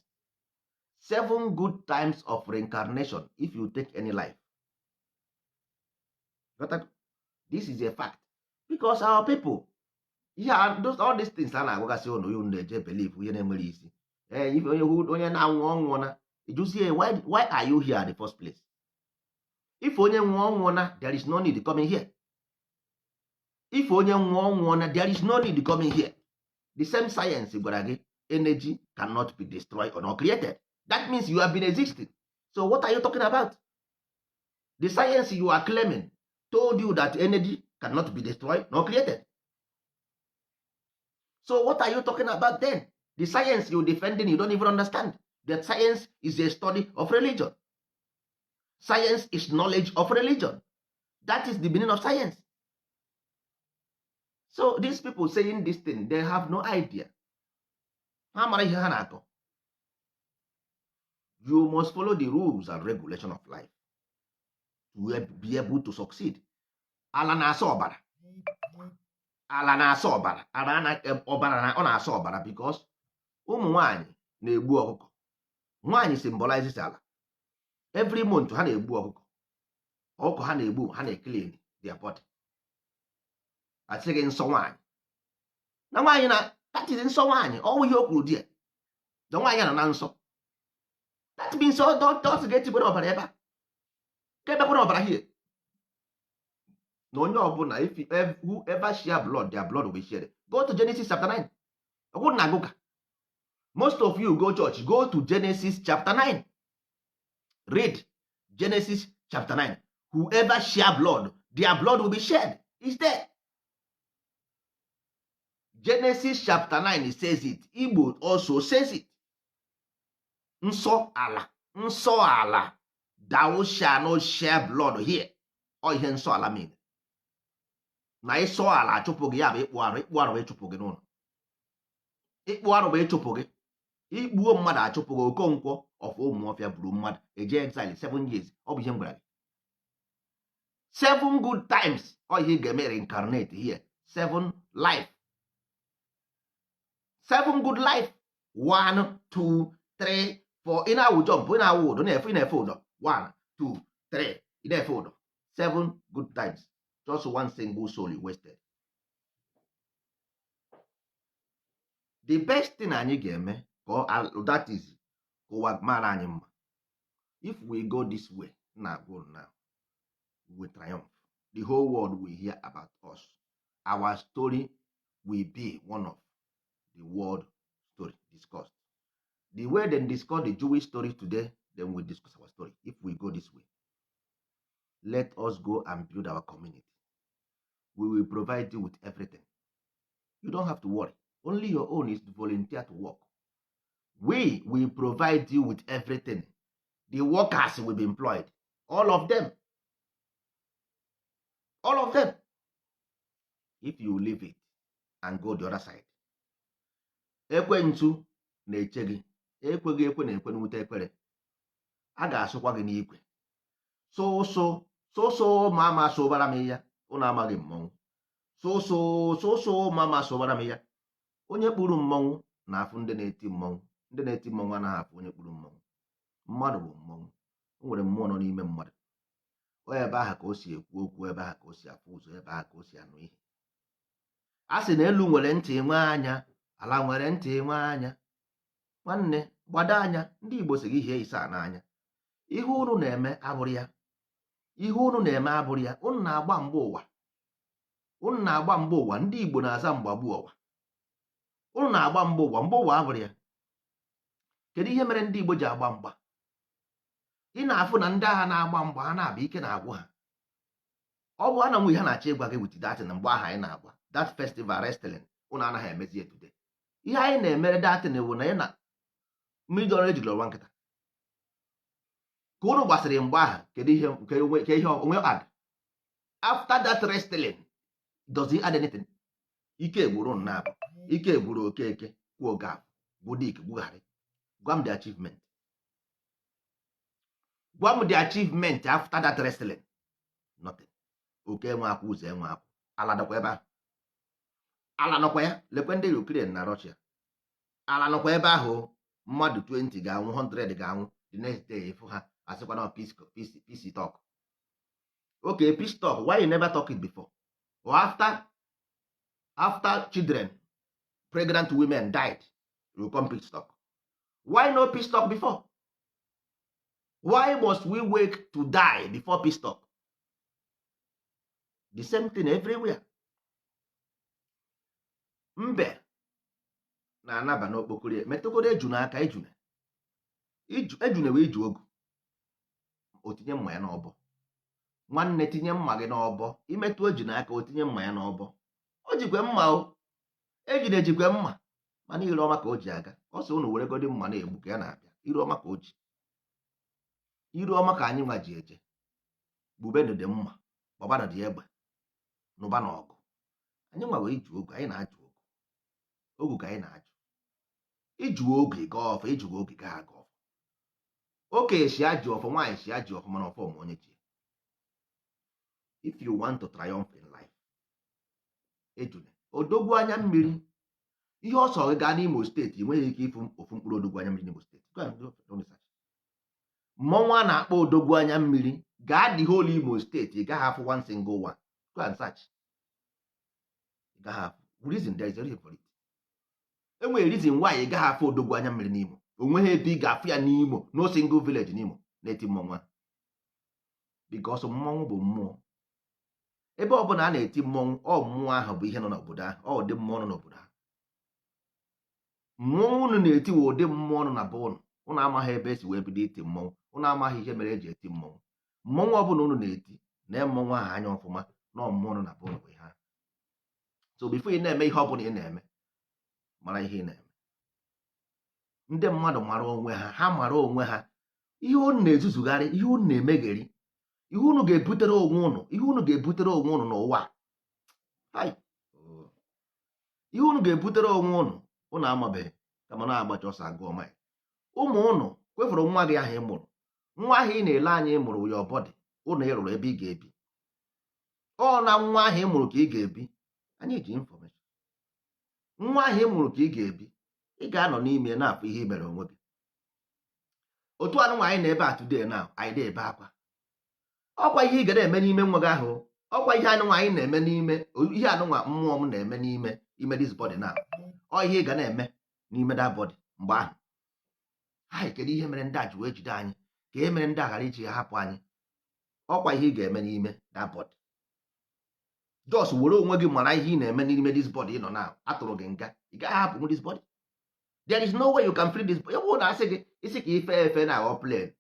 seven good times of reincarnation if you take any life. Got this is a fact, because our people, ihe those, all these things a na-agwagasị ụnụ, unu na-eje believe ihe na-enwere isi. Ee, if onye onye na-anwụ ọnwụ na ịjụzie, why are you here at the first place? If onye nwụọ ọnwụọ na, there is no need coming here. If onye nwụọ ọnwụọ na, there is no need coming here. The same science gwara gị energy cannot be destroyed or not created. That means you have been existing. So what are you talking about? The science you are claiming told you that energy cannot be destroyed nor created. So what are you talking about then? The science you defending, you don't even understand that science is a study of religion. Science is knowledge of religion. That is the meaning of science. So these people saying this thing, they have no idea. Ha mara ihe ha na-akọ. You must follow the rules and regulation of life to be able to succeed. Ala na-asa ọbara, ala na-asa ọbara, ala ọbara ọ na-asa ọbara, because ụmụ nwanyị na-egbu ọkụkọ. Nwaanyị symbolizes ala. Every month ha na-egbu ọkụkọ. Ọkụkọ ha na-egbu, ha na-clean their body. Asị gị nsọ nwaanyị na nwaanyị na, that is nsọ nwaanyị. Ọwụ ihe o kwuru di ya na nwaanyị nọ na nsọ. That means ọ ga-etigbere ọbara ebe a ka ebekwara ọbara here na onye ọbụla. If whoever share blood, their blood will be shared. Go to Genesis chapter 9. Ọkwụ na agụka, most of you go church. Go to Genesis chapter 9. Read Genesis chapter 9. Whoever share blood, their blood will be shed. Is there. Genesis chapter 9 says it. Igbo also says it. Nsọ ala, nsọ ala, thou shall not share blood here. Ọ ihe nsọ ala mean na ịsọ ala achụpụ gị, ya bụ ịkpụ arụ. Ịkpụ arụ bụ ịchụpụ gị n'ụlọ. Ịkpụ arụ bụ ịchụpụ gị. Igbuo mmadụ, achụpụ gị. Okonkwo of Ụmụọfịa gburu mmadụ, eje exile 7 years. Ọ bụ ihe m gwara gị, seven good times. Ọ ihe ị ga-eme reincarnate here, seven life, seven good life. One, two, three, four. Ị na-awụ jump, ị na-awụ ụdọ, na-efe, ị na-efe ụdọ. One, two, three, ị na-efe ụdọ seven good times. Just one single soul you wasted. The best thing anyị ga-eme ka that is ka ụwa mara anyị mma. If we go this way na go now, we will triumph. The whole world will hear about us. Our story will be one of the world story discussed. The way they discuss the Jewish story today, then we discuss our story. If we go this way, let us go and build our community. We will provide you with everything. You don't have to worry. Only your own is to volunteer to work. We will provide you with everything. The workers will be employed, all of them, all of them. If you leave it and go the other side, ekwensu na-eche gị. Ekweghị ekwe na-ekwe n'ute ekwere a ga-asụkwa gị n'ikwe. Soso soso ma ama sụbara m ya. Ụnụ amaghị mmọnwụ. Soso soso ma ama sụbara m ya. Onye kpuru mmọnwụ na-afụ ndị na-eti mmọnwụ. Ndị na-eti mmọnwụ anaghị afụ onye kpuru mmọnwụ. Mmadụ bụ mmọnwụ. O nwere mmụọ nọ n'ime mmadụ. Ọ ebe ahụ ka o si ekwu okwu, ebe ahụ ka o si afụ ụzọ, ebe ahụ ka o si anụ ihe. A sị na elu nwere ntị nwee anya, ala nwere ntị nwee anya. Nwanne, gbado anya. Ndị Igbo si gị hie ise a n'anya. Ihe unu na-eme abụrụ ya. Ihe unu na-eme abụrụ ya. Unu na-agba mgba ụwa. Unu na-agba mgba ụwa. Ndị Igbo na-aza mgbagbu ụwa. Unu na-agba mgba ụwa. Mgba ụwa abụrụ ya. Kedu ihe mere ndị Igbo ji agba mgba? Ị na-afụ na ndị agha na-agba mgba, ha na-abịa, ike na-agwụ ha. Ọ bụ ana nwe ihe na-achọ ịgwa gị with that na mgbe ahụ anyị na-agba that festival wrestling, unu anaghị emezi ya today. Ihe anyị na-emere datin bụ na ị na mmiri ọrụ ejiri ọwa nkịta ka unu gbasịrị mgbe ahụ. Kedu ihe ke ihe onwe add after that wrestling? Does he add anything? Ike gwụrụ nnabụ, ike gwụrụ Okeke, kwuo gap gwudik gwugharị. Gwa m the achievement. Gwa m the achievement after that wrestling. Nothing. Oke enwe akwụ, ụzọ enwe akwụ, ala nọkwa ebe ahụ, ala nọkwa ya. Lekwe ndị Ukraine na Russia, ala nọkwa ebe ahụ. Mmadụ 20 ga-anwụ, 100 ga-anwụ. The next day ịfụ ha asịkwa na peace, peace, peace talk. Okay, peace talk. Why you never talk it before or after children, pregnant women died, you come peace talk? Why no peace talk before? Why must we wait to die before peace talk? The same thing everywhere. Mbe na-anaba n'okpokoro, metụgoro ejuna aka. Ejuna, ejuna wee ju ogu, o tinye mma ya n'ọbọ. Nwanne, tinye mma gị n'ọbọ. Imetụ ejuna aka, o tinye mma ya n'ọbọ. O jikwe mma, o ejina ejikwe mma, mana ire ọma ka o ji aga. Ọ sị unu were godi mma na-egbu ka ya na-abịa. Ire ọma ka o ji, ire ọma ka anyị nwa ji eje. Gbubenu dị mma, gbabanụ dị egbe, nụba na ọgụ. Anyị nwa wee ju ogu. Anyị na-ajụ ogu, ogu ka anyị na-ajụ. Iju ogu ịga ọfọ, ijugo ogu gaa aga ọfọ. Okenye si ajụ ọfọ, nwaanyị si ajụ ọfọ, mana ọfọ ma onye ji. If you want to triumph in life, ejune odogwu anya mmiri. Ihe ọ sọ gị gaa n'Imo Steeti, ị nweghị ike ịfụ ofu mkpụrụ odogwu anya mmiri n'Imo Steeti. Go and do research. Mmọnwụ a na-akpọ odogwu anya mmiri, gaa the whole Imo Steeti, ị gaghị afụ one single one. Go and search, ị gaghị afụ. Reason, there is a reason for it. Enwere reason why ị gaghị afụ odogwu anya mmiri n'Imo. O nweghị ebe ị ga-afụ ya n'Imo. No single village n'Imo na-eti mmọnwụ a, because mmọnwụ bụ mmụọ. Ebe ọbụla a na-eti mmọnwụ, ọ mmụọ ahụ bụ ihe nọ n'obodo ahụ. Ọ ụdị mmụọ nọ n'obodo ahụ. Mmọnwụ unu na-eti wụ ụdị mmụọ nọ na be unu. Unu amaghị ebe esi wee bido iti mmọnwụ. Unu amaghị ihe mere eji eti mmọnwụ. Mmọnwụ ọbụla unu na-eti na mmọnwụ ahụ anya ọfụma na mmụọ nọ na be unu bụ ihe ahụ. So before ị na-eme ihe ọbụla ị na-eme, mara ihe ị na-eme. Ndị mmadụ mara onwe ha, ha mara onwe ha. Ihe unu na-ezuzugharị, ihe unu na-emegheri, ihe unu ga-ebutere onwe unu, ihe unu ga-ebutere onwe unu n'ụwa. Hai! Ihe unu ga-ebutere onwe unu, unu amabeghị. Kama na-agbacha ọsọ agụọ mile. Ụmụ unu kwefuru nwa gị ahụ ị mụrụ, nwa ahụ ị na-ele anya ị mụrụ, your body ụnụ ị rụrụ ebe ị ga-ebi, ọ na nwa ahụ ị mụrụ ka ị ga-ebi. Anyị ji information. Nwa ahụ ị mụrụ ka ị ga-ebi, ị ga-anọ n'ime na-afụ ihe i mere onwe gị. Otu anụ nwaanyị na ebe a today na anyị na-ebe akwa, ọkwa ihe ị ga na-eme n'ime nwa gị ahụ, ọkwa ihe anụ nwaanyị na-eme n'ime ihe anụnwa mmụọ m na-eme n'ime ime this body na ọ ihe ị ga na-eme n'ime that body mgbe ahụ. Hai, kedu ihe mere ndị a ji wee jide anyị? Ka e mere ndị a ghara iji ha hapụ anyị? Ọkwa ihe ị ga-eme n'ime that body. Just were onwe gị mara ihe ị na-eme n'ime this body ị nọ na atụrụ gị nga. Ị gaghị ahapụ this body. There is no way you can free this body. Ọ bụrụ na asị gị isi ka ife efe na aghọ plane,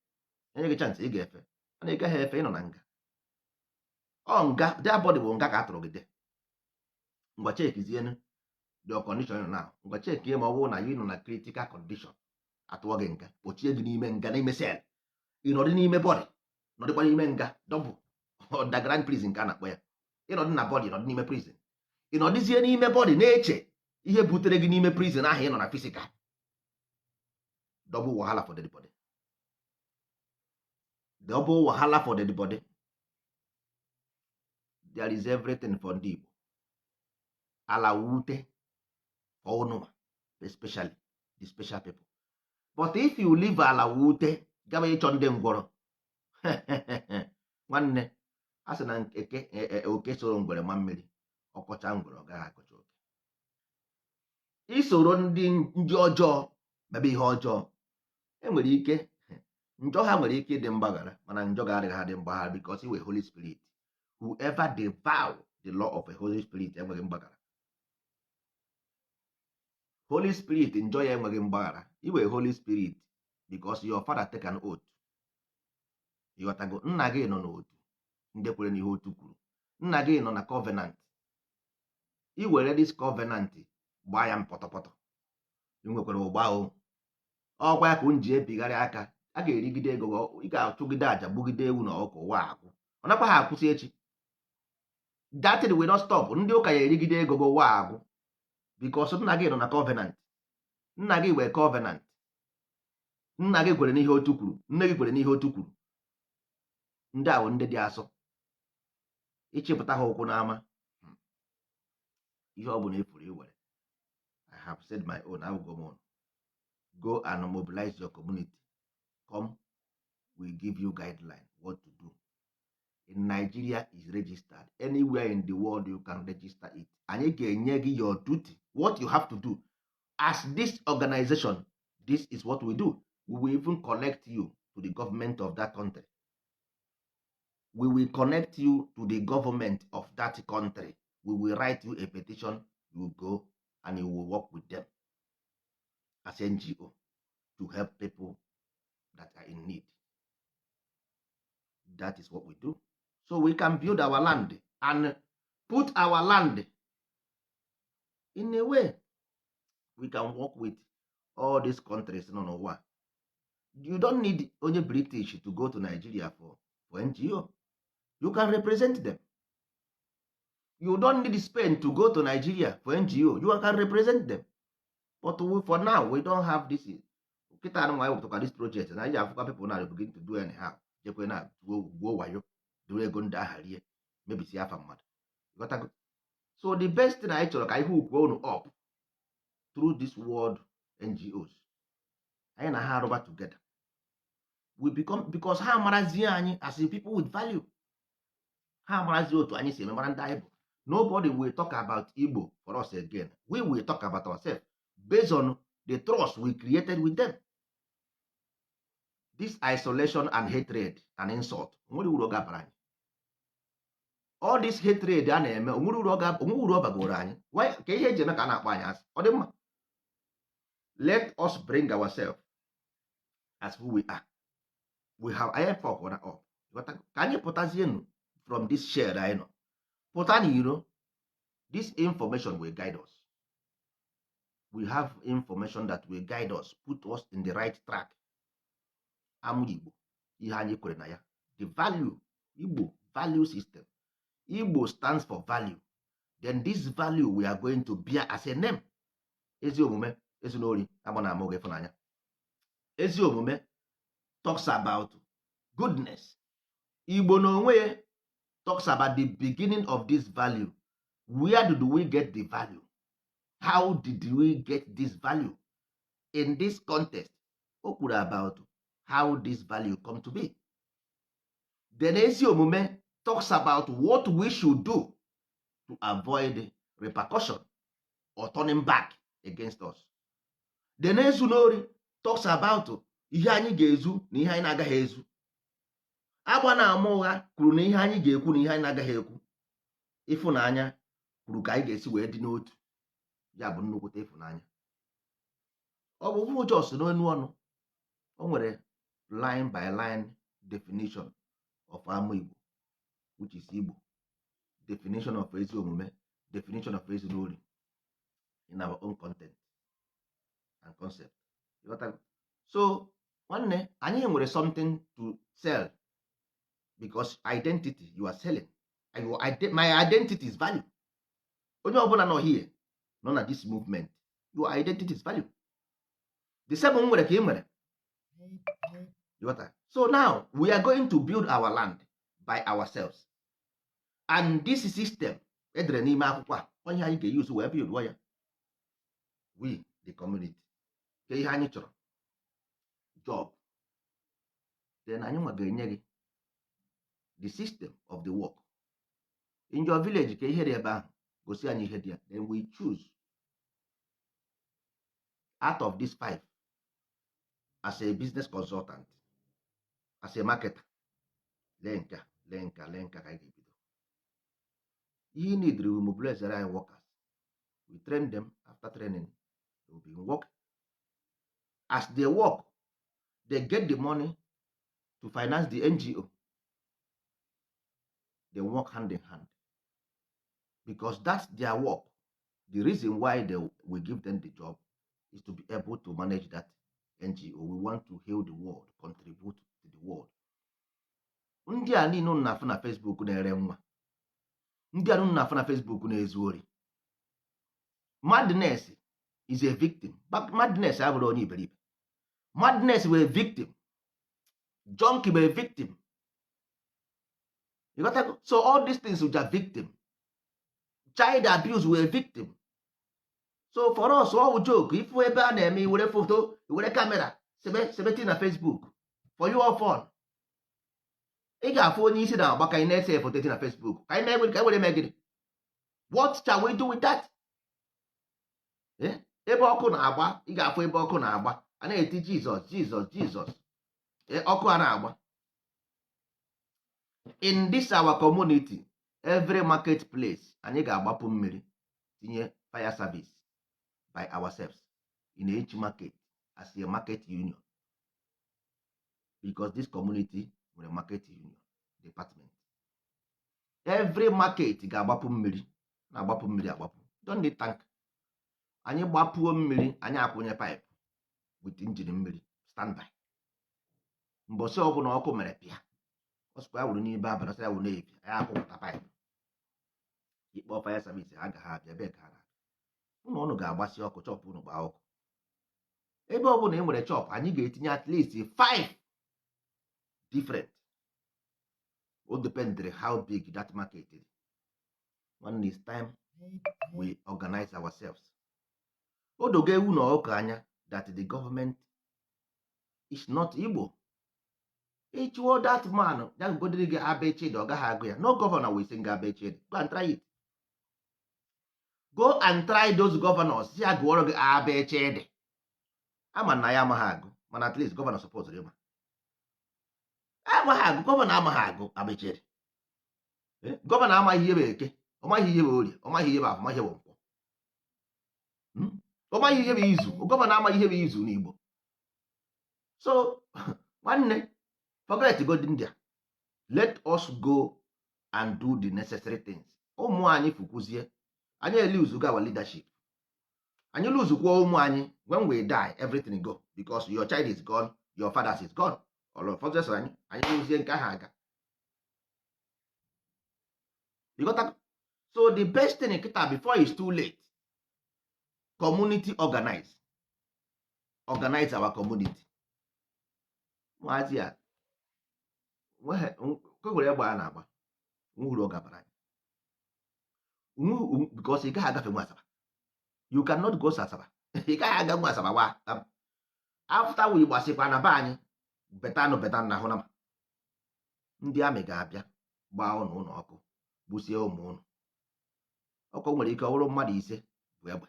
enye gị chance, ị ga-efe, mana ị gaghị efe. Ị nọ na nga. Ọ nga, that body bụ nga ka atụrụ gị. De ngwa, chekizienu your condition nọ now. Ngwa, chekie ma ọ bụrụ na ị nọ na critical condition, atụọ gị nga, kpochie gị n'ime nga, n'ime cell. Ị nọdị n'ime body, nọdịkwa n'ime nga, double underground prison ka a na-akpọ ya. Ịnọdị na body, nọdị n'ime prison, ị nọdịzie n'ime body na-eche ihe butere gị n'ime prison ahụ ị nọ na physical. Double wahala for the body, double wahala for the body. There is everything for ndị Igbo. Ala wute for ụnụnwa, especially the special people. But if you leave ala wute gaba ịchọ ndị ngwọrọ, nwanne, a sị na eke oke soro ngwere ma mmiri ọkọcha ngwere, ọ gaghị akọcha oke. Isoro ndị ọjọọ mebe ihe ọjọọ, enwere ike njọ ha nwere ike ịdị mgbaghara, mana njọ ga-adịghị adị mgbaghara because iwe Holy Spirit. Whoever devour the law of a Holy Spirit enweghị mgbaghara. Holy Spirit, njọ ya enweghị mgbaghara. Iwe Holy Spirit because your father take an oath. Ịghọtago? Nna gị nọ n'otu ndị kwere n'ihe otu kwuru. Nna gị nọ na covenant. I were this covenant gbaa ya mpọtọpọtọ, ị nwekwara ụgba o. Ọkwa ya ka m ji ebigharị aka. A ga-erigide ego, ị ga-achụgide àjà, gbugide ewu na ọkụ, ụwa akwụ. Ọ nakwa ha akwụsị echi. That thing will not stop. Ndị ụka ya erigide ego gị, ụwa agwụ, because nna gị nọ na covenant. Nna gị wee covenant. Nna gị kwere n'ihe otu kwuru, nne gị kwere n'ihe otu kwuru. Ndị a bụ ndị dị asọ. Ịchịpụta ha ụkwụ n'ama, ihe ọ bụla efuru iwere. I have said my own. I will go on. Go and mobilize your community. Come, we give you guideline what to do. In Nigeria is registered. Anywhere in the world you can register it. Anyị ga-enye gị your duty, what you have to do as this organization. This is what we do. We will even connect you to the government of that country. We will connect you to the government of that country. We will write you a petition. You will go and you will work with them as NGO to help people that are in need. That is what we do, so we can build our land and put our land in a way we can work with all these countries nọ n'ụwa. You don't need onye British to go to Nigeria for NGO. You can represent them. You don't need Spain to go to Nigeria for NGO. You can represent them. But we, for now, we don't have this. Kịta anụ nwa wepụtakwa this project na anyị afụkwa people na begin to do anyhow, jekwe na gwuo wayo, duru ego ndị agha rie, mebisi afa mmadụ. Ghọtago? So the best thing anyị chọrọ ka ihe ukwu unu up through this world NGOs anyị na ha arụba together, we become, because ha amarazie anyị as a people with value. Ha amarazie otu anyị si eme, mara ndị anyị bụ. Nobody will talk about Igbo for us again. We will talk about ourselves based on the trust we created with them. This isolation and hatred and insult, onwere uru ọ ga-abara anyị. All this hatred a na-eme, onwere uru ọ ga, onwere uru ọ bagoro anyị? Ka ihe eji eme ka a na-akpọ anyị asị, ọ dị mma? Let us bring ourselves as who we are. We have anyị fuck na up. Ka anyị pụtazienụ from this shell anyị nọ, pụta n'iro. This information will guide us. We have information that will guide us, put us in the right track. Amụ Igbo, ihe anyị kwere na ya, the value, Igbo value system. Igbo stands for value. Then this value we are going to bear as a name: ezi omume, ezinori, agba na ama, oge ịfụnanya. Ezi omume talks about goodness. Igbo n'onwe ya talks about the beginning of this value. Where did we get the value? How did we get this value? In this context, o kwuru about how this value come to be. Then ezi omume talks about what we should do to avoid repercussion or turning back against us. Then ezu n'ori talks about ihe anyị ga-ezu na ihe anyị na-agaghị ezu. Agba na ama ụgha kwuru na ihe anyị ga-ekwu na ihe anyị na-agaghị ekwu. Ịfụnanya kwuru ka anyị ga-esi wee dị n'otu, ya bụ nnukwute ịfụnanya. Ọ bụ bụrụ just n'onu ọnụ. O nwere line by line definition of ama Igbo, which is Igbo definition of ezi omume, definition of ezinụlọ in our own content and concept. Ịghọtago? So nwanne, anyị nwere something to sell, because identity you are selling and your my identity is value. Onye ọbụla nọ here, nọ na this movement, your identity is value. The same m nwere ka ị nwere. Ịghọta? So now we are going to build our land by ourselves, and this system edere n'ime akwụkwọ a, onye anyị ga-use wee build ya. We the community, ke ihe anyị chọrọ? Job. Then anyị nwa ga-enye gị the system of the work in your village. Ka ihe dị ebe ahụ, gosi anyị ihe dị ya. Then we choose out of these five as a business consultant, as a marketer. Lee nke a, lee nke a, lee nke a, ka anyị ga-ebido. Ihe ị need, we mobilize anyị workers, we train them. After training, they will be work. As they work, they get the money to finance the NGO. They work hand in hand because that's their work. The reason why we give them the job is to be able to manage that NGO. We want to heal the world, contribute to the world. Ndị a niile unu na-afụ na Facebook na-ere nwa, ndị a unu na-afụ na Facebook na-ezu ori, madness is a victim. But madness abụrụ onye iberibe. Madness bụ a victim, junkie bụ a victim. You got that? So all these things are victim. Child abuse were victim. So for us, all joke. Ifu ebe a na-eme, iwere foto, iwere camera, sebe sebe na Facebook for you, all fun. Ị ga-afụ onye isi na-agba ka ị na-ese foto na Facebook. Ka anyị mee, ka anyị were mee gịnị? What shall we do with that? Eh? Ebe ọkụ na-agba, ị ga-afụ ebe ọkụ na-agba, a na-eti "Jizọs, Jizọs, Jizọs". Eh, ọkụ a na-agba. In this our community, every market place, anyị ga-agbapụ mmiri, tinye fire service by ourselves in each market as a market union, because this community nwere market union department. Every market ga-agbapụ mmiri, na-agbapụ mmiri agbapụ. Don't need tank. Anyị gbapuo mmiri, anyị akwụnye pipe with engine mmiri standby. Mbọsị ọbụla ọkụ mere pịa, ọsụkwa ya wụrụ n'ibe abalị, ọsọ ya wụrụ n'ebi, anyị akwụpụta pipe. Ikpọ fire service, ha agaghị abịa. Ebe ka ha na-abịa? Ụnụ ụnụ ga-agbasi ọkụ shop ụnụ, gbaa ọkụ. Ebe ọ bụla e nwere shop, anyị ga-etinye at least five different. O dependere how big that market is. One is time we organize ourselves. O dogo ewu na ọkụ anya that the government is not Igbo. Ịchụọ that man ya godiri gị abechid, ọ gaghị agụ ya. No governor will sing abechid. Go and try it. Go and try those governors, ya gụọrọ gị abechid. Ama na ya amaghị agụ, mana at least governor suppose ịma. Amaghị agụ, governor amaghị agụ abechid. Governor amaghị ihe bụ Eke, ọ maghị ihe bụ Orie, ọ maghị ihe bụ Afọ, ọ maghị ihe bụ Nkwọ. Ọ maghị ihe bụ izu. Governor amaghị ihe bụ izu n'Igbo. So nwanne, forget go India. Let us go and do the necessary things. Ụmụ anyị fukwuzie, anyị eluzugo our leadership. Anyị lose kwuo ụmụ anyị. When we die, everything go, because your child is gone, your fathers is gone. All of us, anyị lose nke ahụ aga. You got that? So the best thing kịta, before it's too late, community organize, organize our community. Nwazi a nwere egbe a na-agba nwuru, ọ gabara anyị because ị gaghị agafe nwa Asaba. You cannot go Asaba. Ị gaghị aga nwa Asaba wa. After we gbasịkwa na be anyị, betanụ betanụ na ahụ na ndị amị ga-abịa gbaa ụnụ ụlọ ọkụ, gbusie ụmụ ụnụ ọkụ. Nwere ike ọ bụrụ mmadụ 5 bụ egbe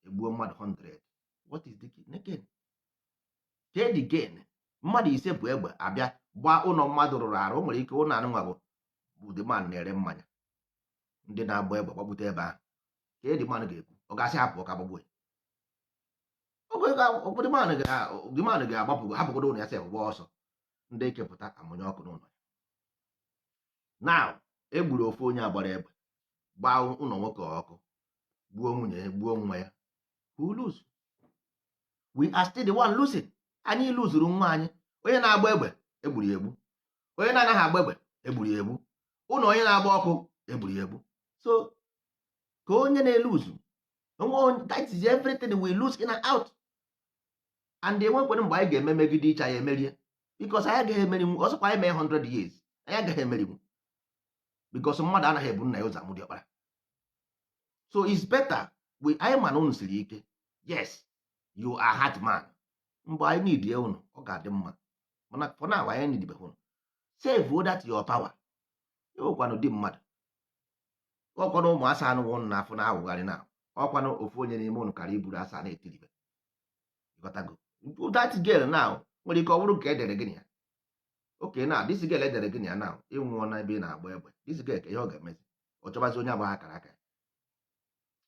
egbuo mmadụ 100. What is the gain? Ke the gain? Mmadụ 5 bụ egbe abịa gbaa ụlọ mmadụ rụrụ arụ. O nwere ike ụlọ anụnwa bụ the man na-ere mmanya. Ndị na-agba egbe gbagbute ebe ahụ. Ka the man ga-ekwu? Ọ ga-asị hapụ ka agbagbuo ya? The man ga-agbapụ, hapụgodo ụlọ ya sef, gbaa ọsọ. Ndị ekepụta amụnye ọkụ n'ụlọ ya. Now egburu ofu onye agbara egbe gbaa ụlọ nwoke ọkụ, gbuo nwunye ya, gbuo nwa ya. Who lose? We are still the one losing. Anyị luzuru nwa anyị. Onye na-agba egbe egburu ya egbu, onye na-anaghị agba egbe egburu ya egbu, ụlọ onye na-agba ọkụ egburu ya egbu. So ka onye na-eluzu onwe, that is everything we lose in and out. And enwekwere mgbe anyị ga-eme megide iche anyị emerie, because anyị agaghị emerinwu. Ọsọkwa anyị mee 100 years, anyị agaghị emerinwu, because mmadụ anaghị ebu nna ya ụzọ amụ diọkpara. So it's better we anyị ma na unu siri ike. Yes, you are hard man. Mgbe anyị need ya unu, ọ ga-adị mma, mana for now anyị need unu. Save that your power. Ịwụkwanụ di mmadụ, ọkwanụ ụmụ asa anụ ụnụ na-afụ na-awụgharị na ọkwanụ ofu onye n'ime ụnụ kara iburu asa na-etiribe. Ịghọtago? That girl now nwere ike ọ bụrụ nke edere gịnị ya. Okay, na this girl edere gịnị ya now, ịnwụọ na ebe ị na-agba egbe. This girl, ka ihe ọ ga-emezi? Ọ chọbazi onye agba akara aka ya.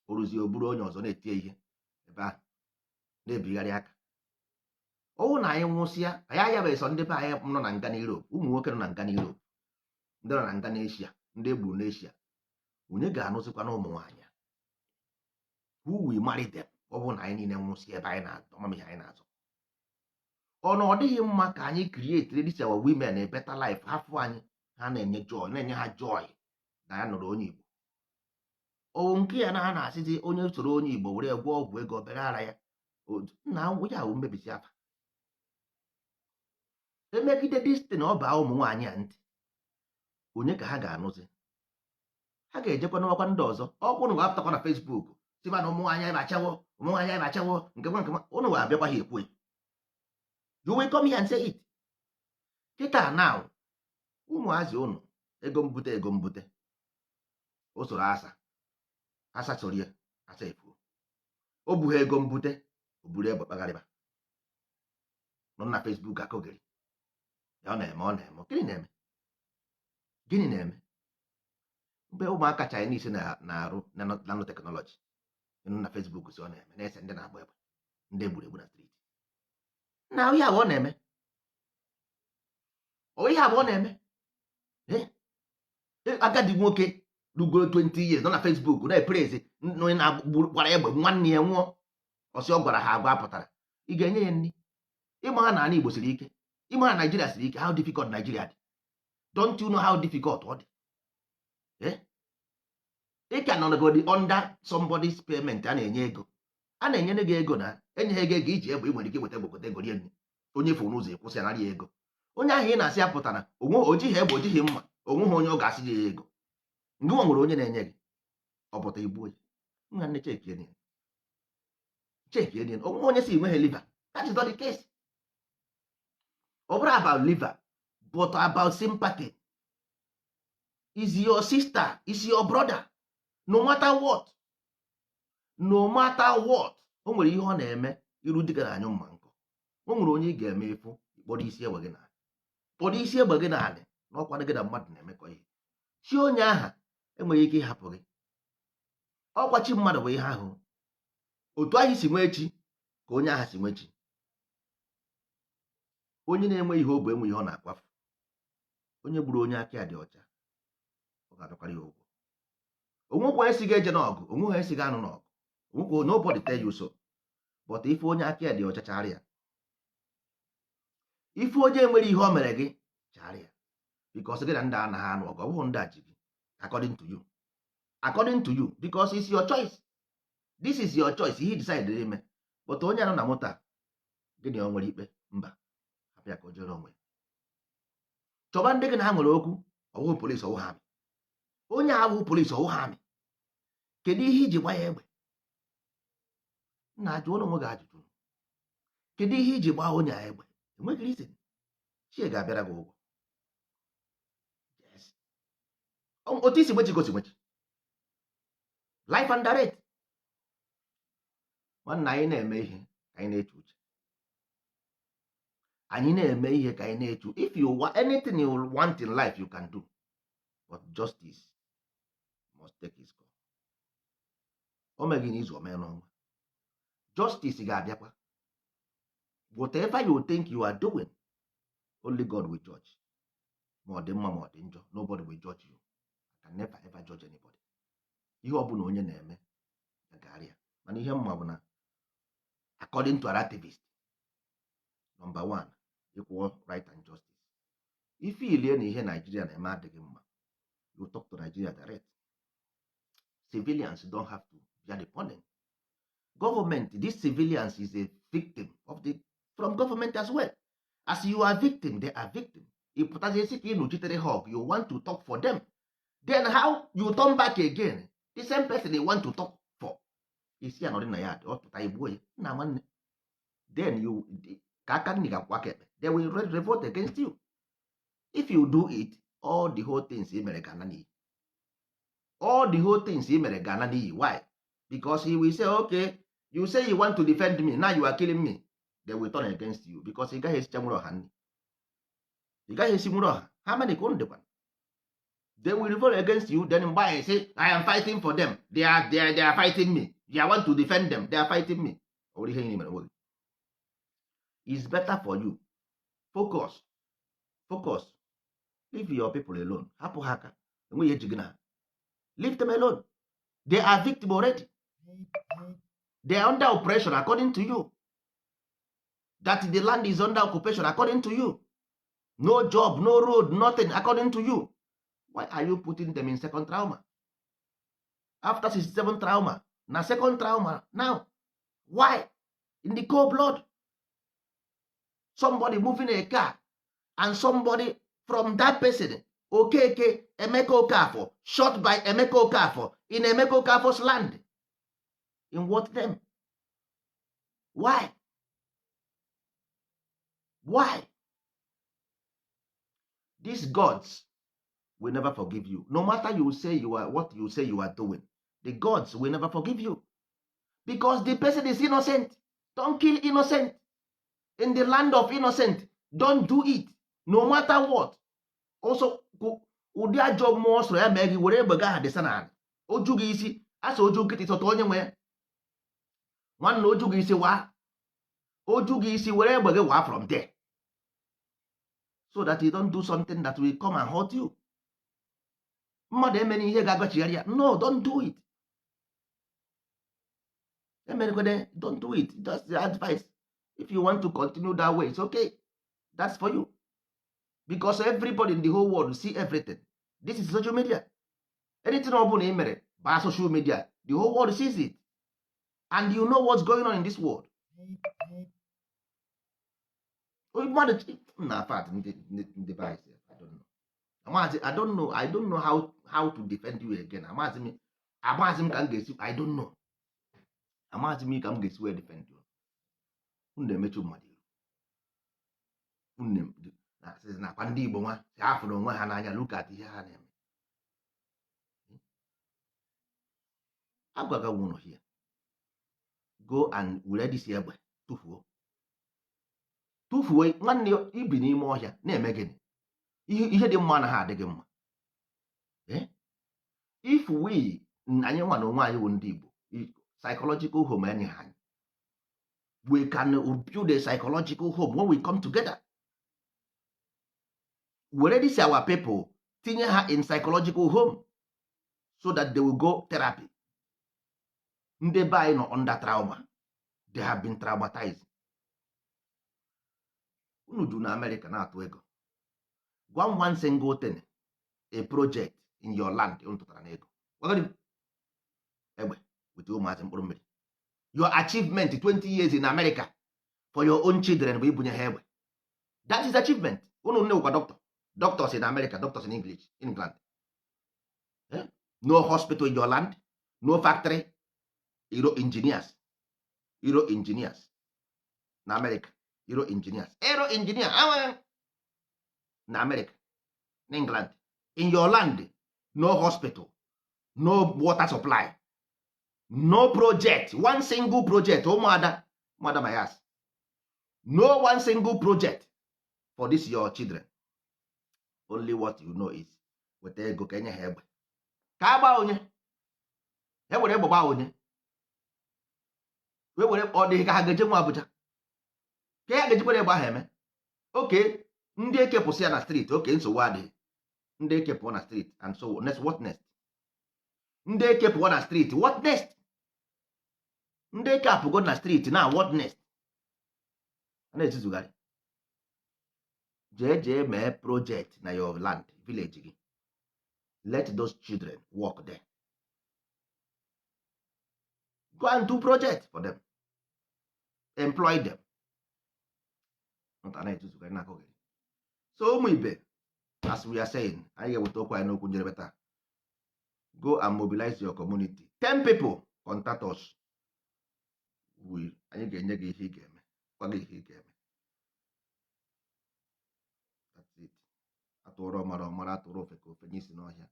O ruzie, o buru onye ọzọ na-etie ihe ebe ahụ, na-ebigharị aka. Ọnwụ na anyị nwụsịa, anyị ayabeghị. Sọ ndị be anyị nọ na nga na Europe, ụmụ nwoke nọ na nga na Europe, ndị nọ na nga na Asia, ndị egburu n'Asia, onye ga-anụzikwa na ụmụ nwaanyị a? Who will marry them? Ọ bụrụ na anyị niile nwụsị ebe anyị na-azọ amamihe anyị na-azọ, ọ na ọ dịghị mma ka anyị create this our women a better life. Hafụ anyị, ha na-enye joy, na-enye ha joy na ya nụrụ onye Igbo. Ọwụ nke ya na ha na-asịzi onye soro onye Igbo were gwọọ ọgwụ ego bere ara ya na ya ahụ mmebisi afa. Emegide destin, ọ baa ụmụ nwaanyị a ntị, onye ka ha ga-anụzi? Ha ga-ejekwa n'ọkwa ndị ọzọ. Ọkwụ ụnụ ga-apụtakwa na Facebook siba na ụmụ nwaanyị anyị bachawo, ụmụ nwaanyị anyị bachawo, nke nwa nke nwa. Ụnụ ga-abịakwa ha ekwu. You will come here and say it. Kịta now, ụmụazị ụnụ, ego mbute, ego mbute, o soro asa, asa soro ya, asa efuo. O bugha ego mbute, o buru egbe kpagharịba nọ na Facebook akụgịrị ya. Ọ na-eme, ọ na-eme. Gịnị na-eme? Gịnị na-eme mgbe ụmụaka Chinese na-arụ nanotechnology nọ na Facebook si ọ na-eme, na-ese ndị na-agba egbe, ndị egburu egbu na street na ihe abụọ na-eme? Ọ ihe abụọ na-eme. Agadi nwoke rugoro 20 years nọ na Facebook na-eprezi onye na-gbara egbe nwanne ya nwụọ. Ọsị ọ gwara ha agwa pụtara, ị ga-enye ya nri. Ịma ha na ala Igbo siri ike, ịma ha Naijiria siri ike. How difficult Nigeria dị? Don't you know how difficult ọ dị? Ị ka nọgodi under somebody's payment. A na-enye ego, a na-enyere gị ego na enyeghị gị ego iji egbe. Ị nwere ike weta egbe, gote ego, rie nri. Onye fụ n'ụzọ ekwụsị, anara ya ego. Onye ahụ ị na-asị ya pụtara onwe, o jighị egbe, o jighị mma, onweghị onye ọ ga-asị ya ego. Ndị nwa nwere onye na-enye gị, ọ pụta igbuo ya. Nna nne, check check. Onwe onye si nweghị liver. That is not the case. Ọ bụrụ about liver, but about sympathy. Is your sister, is your brother, no matter what, no matter what. O nwere ihe ọ na-eme iru dịka na anyụ mma nkọ. O nwere onye ị ga-eme ịfụ, kpọrọ isi egbe gị n'ala, kpọrọ isi egbe gị n'ala na ọkwa gị na mmadụ na-emekọ ihe. Chi onye aha enweghị ike ịhapụ gị. Ọkwa chi mmadụ bụ ihe ahụ. Otu anyị si nwee chi ka onye aha si nwee chi. Onye na-enwe ihe o bụ enwe ihe ọ na-akwafu. Onye gburu onye aka ya dị ọcha, ọ ga-abịakwara ya ụgwọ. Onwekwa onye si ga-eje n'ọgụ, onweghị onye si ga-anụ n'ọgụ. Nobody tell you so, but ife onye aka ya dị ọcha, chara ya. Ife onye nwere ihe o mere gị, chara ya, because gị na ndị anaghị anụ ọgụ. Ọ bụghị ndị a ji gị, according to you, according to you, because it's your choice. This is your choice, ihe decide ime. But onye nọ na moto a, gịnị, o nwere ikpe? Mba, hapụ ya ka o jere onwe ya. Chọba ndị gị na ha nwere okwu. Ọwụghị polisi, ọwụghị army. Onye abụghị polisi, ọwụghị army, kedu ihe iji gba ya egbe? Nna, ajụọ onwe gị ajụjụ, kedu ihe iji gbaa onye a egbe? Enweghị reason. Chie ga-abịara gị ụgwọ. Yes. Otu isi nwechi gosi nwechi life and direct. Nwanne, anyị na-eme ihe ka anyị na-eche uche. Anyị na-eme ihe ka anyị na-eche. If you want anything you want in life, you can do, but justice must take its course. O meghị n'izu, o mee n'ọnwa, justice ga-abịakwa. Whatever you think you are doing, only God will judge, ma ọ dị mma ma ọ dị njọ. Nobody will judge you. I can never ever judge anybody. Ihe ọ bụla onye na-eme ya gara ya. Mana ihe mma bụ na according to our activist, number one, equal right and justice. Ife ilie na ihe Nigeria na-eme adịghị mma, you talk to Nigeria direct. Civilians don't have to bear the burden. Government, this civilians is a victim of the from government as well. As you are victim, they are victim. Ị pụtazi esi ka ị nọchitere ha ọgụ, you want to talk for them, then how you turn back again, the same person you want to talk for, isi ya nọrị na ya, ọ pụta igbuo ya. Nna, nwanne, then you ka aka nri ga-akwa aka ekpe. They will revolt against you if you do it. All the whole things i mere ga-ana n'iyi. All the whole things i mere ga-ana n'iyi. Why? Because he will say, "Okay, you say you want to defend me, now you are killing me." They will turn against you, because ị gaghị esicha nwere ọha nri, ị gaghị esi nwere ọha. How many ka unu dịkwa? They will revolt against you. Then mgbe anyị say, "I am fighting for them, they are fighting me. They want to defend them, they are fighting me." Ọ bụrụ ihe niile mere onwe gị. It's better for you, focus, focus. Leave your people alone. Hapụ ha aka, enweghị eji gị na ha. Leave them alone. They are victim already. They are under oppression, according to you, that the land is under occupation, according to you. No job, no road, nothing, according to you. Why are you putting them in second trauma after 67 trauma? Na second trauma now. Why? In the cold blood, somebody moving a car and somebody from that person, Okeke Emeka Okafor, shot by Emeka Okafor in Emeka Okafor's land. In what name? Why? Why? These gods will never forgive you. No matter you say you are what you say you are doing, the gods will never forgive you, because the person is innocent. Don't kill innocent in the land of innocent. Don't do it, no matter what. Also, ụdị ajọ mmụọ sọrọ ya mee gị, were egbe gị aha dịsa n'ala, oju gị isi asa, oju nkịtị sọta onye nwe ya. Nwanne, oju gị isi waa, oju gị isi, were egbe gị waa from there, so that you don't do something that will come and hurt you. Mmadụ emere ihe ga-agọchigharị ya. No, don't do it. Emerekwene, don't do it. Just the advice. If you want to continue that way, it's okay, that's for you, because everybody in the whole world see everything. This is social media. Anything ọ bụla ị mere by social media, the whole world sees it, and you know what's going on in this world. Mmadụ na fact, ndị be anyị, I don't know. Amaghịzi, I don't know, I don't know how to defend you again. Amaghịzi m, amaghịzi m ka m ga-esi, I don't know. Amaghịzi m ka m ga-esi wee defend you. Unu na-emechu mmadụ iru. Unu na-asịzi nakwa ndị Igbo nwa si ha fụrụ onwe ha n'anya. Look at ihe ha na-eme. Agwaga m unu here, go and were this egbe tụfuo, tụfuo. Nwanne, ibi n'ime ọhịa na-eme gịnị? Ihe dị mma anaghị adị gị mma. Eh? If we, anyị nwa na onwe anyị bụ ndị Igbo, psychological home enye ha anyị, we can build a psychological home when we come together. Were this our people tinye ha in psychological home so that they will go therapy. Ndị be anyị nọ under trauma. They have been traumatized. Unu ju na America na-atụ ego. Gwa m one single thing, a project in your land unu tụtara n'ego. Gwagodi m. Egbe with ụmụazị mkpụrụ mmiri. Your achievement 20 years in America for your own children bụ ibunye ha egbe. That is achievement. Unu nne wụkwa doctor, doctors in America, doctors in English, England. Eh? No hospital in your land, no factory. Aero engineers, aero engineers na America, aero engineers, aero engineer na America, na England. In your land, no hospital, no water supply, no project, one single project. Ụmụada, ụmụada mayas, no one single project for this your children. Only what you know is weta ego ka enye ha egbe ka a gbaa onye e were egbe gbaa onye wee were. Ọ dịghị ka ha ga-eje nwa Abuja ka ya ga-ejikwere egbe ahụ eme. Oke ndị ekepụsị ya na street, oke nsogbu adịghị. Ndị ekepụọ na street, and so next, what next? Ndị ekepụọ na street, what next? Ndị ekepụgo na street na, what next? A na-ezuzugharị. Jee jee mee project na your land, village gị. Let those children work there. Go and do project for them, employ them. Not a na-ezuzugharị na-akụghịrị. So ụmụ ibe, as we are saying, anyị ga-eweta okwu anyị n'okwu njedebe taa. Go and mobilize your community, 10 people, contact us. We anyị ga-enye gị ihe ị ga-eme, gwa gị ihe ị ga-eme. That's it. Atụrụ ọmara ọmara, atụrụ ofe ka ofe nye isi n'ọhịa.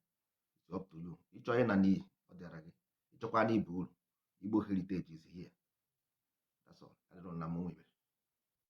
It's up to you. Ịchọ ịna n'iyi, ọ dịara gị. Ịchọkwa na ibu uru. Igbo heritage is here. That's all. I don't know na mụ ibe.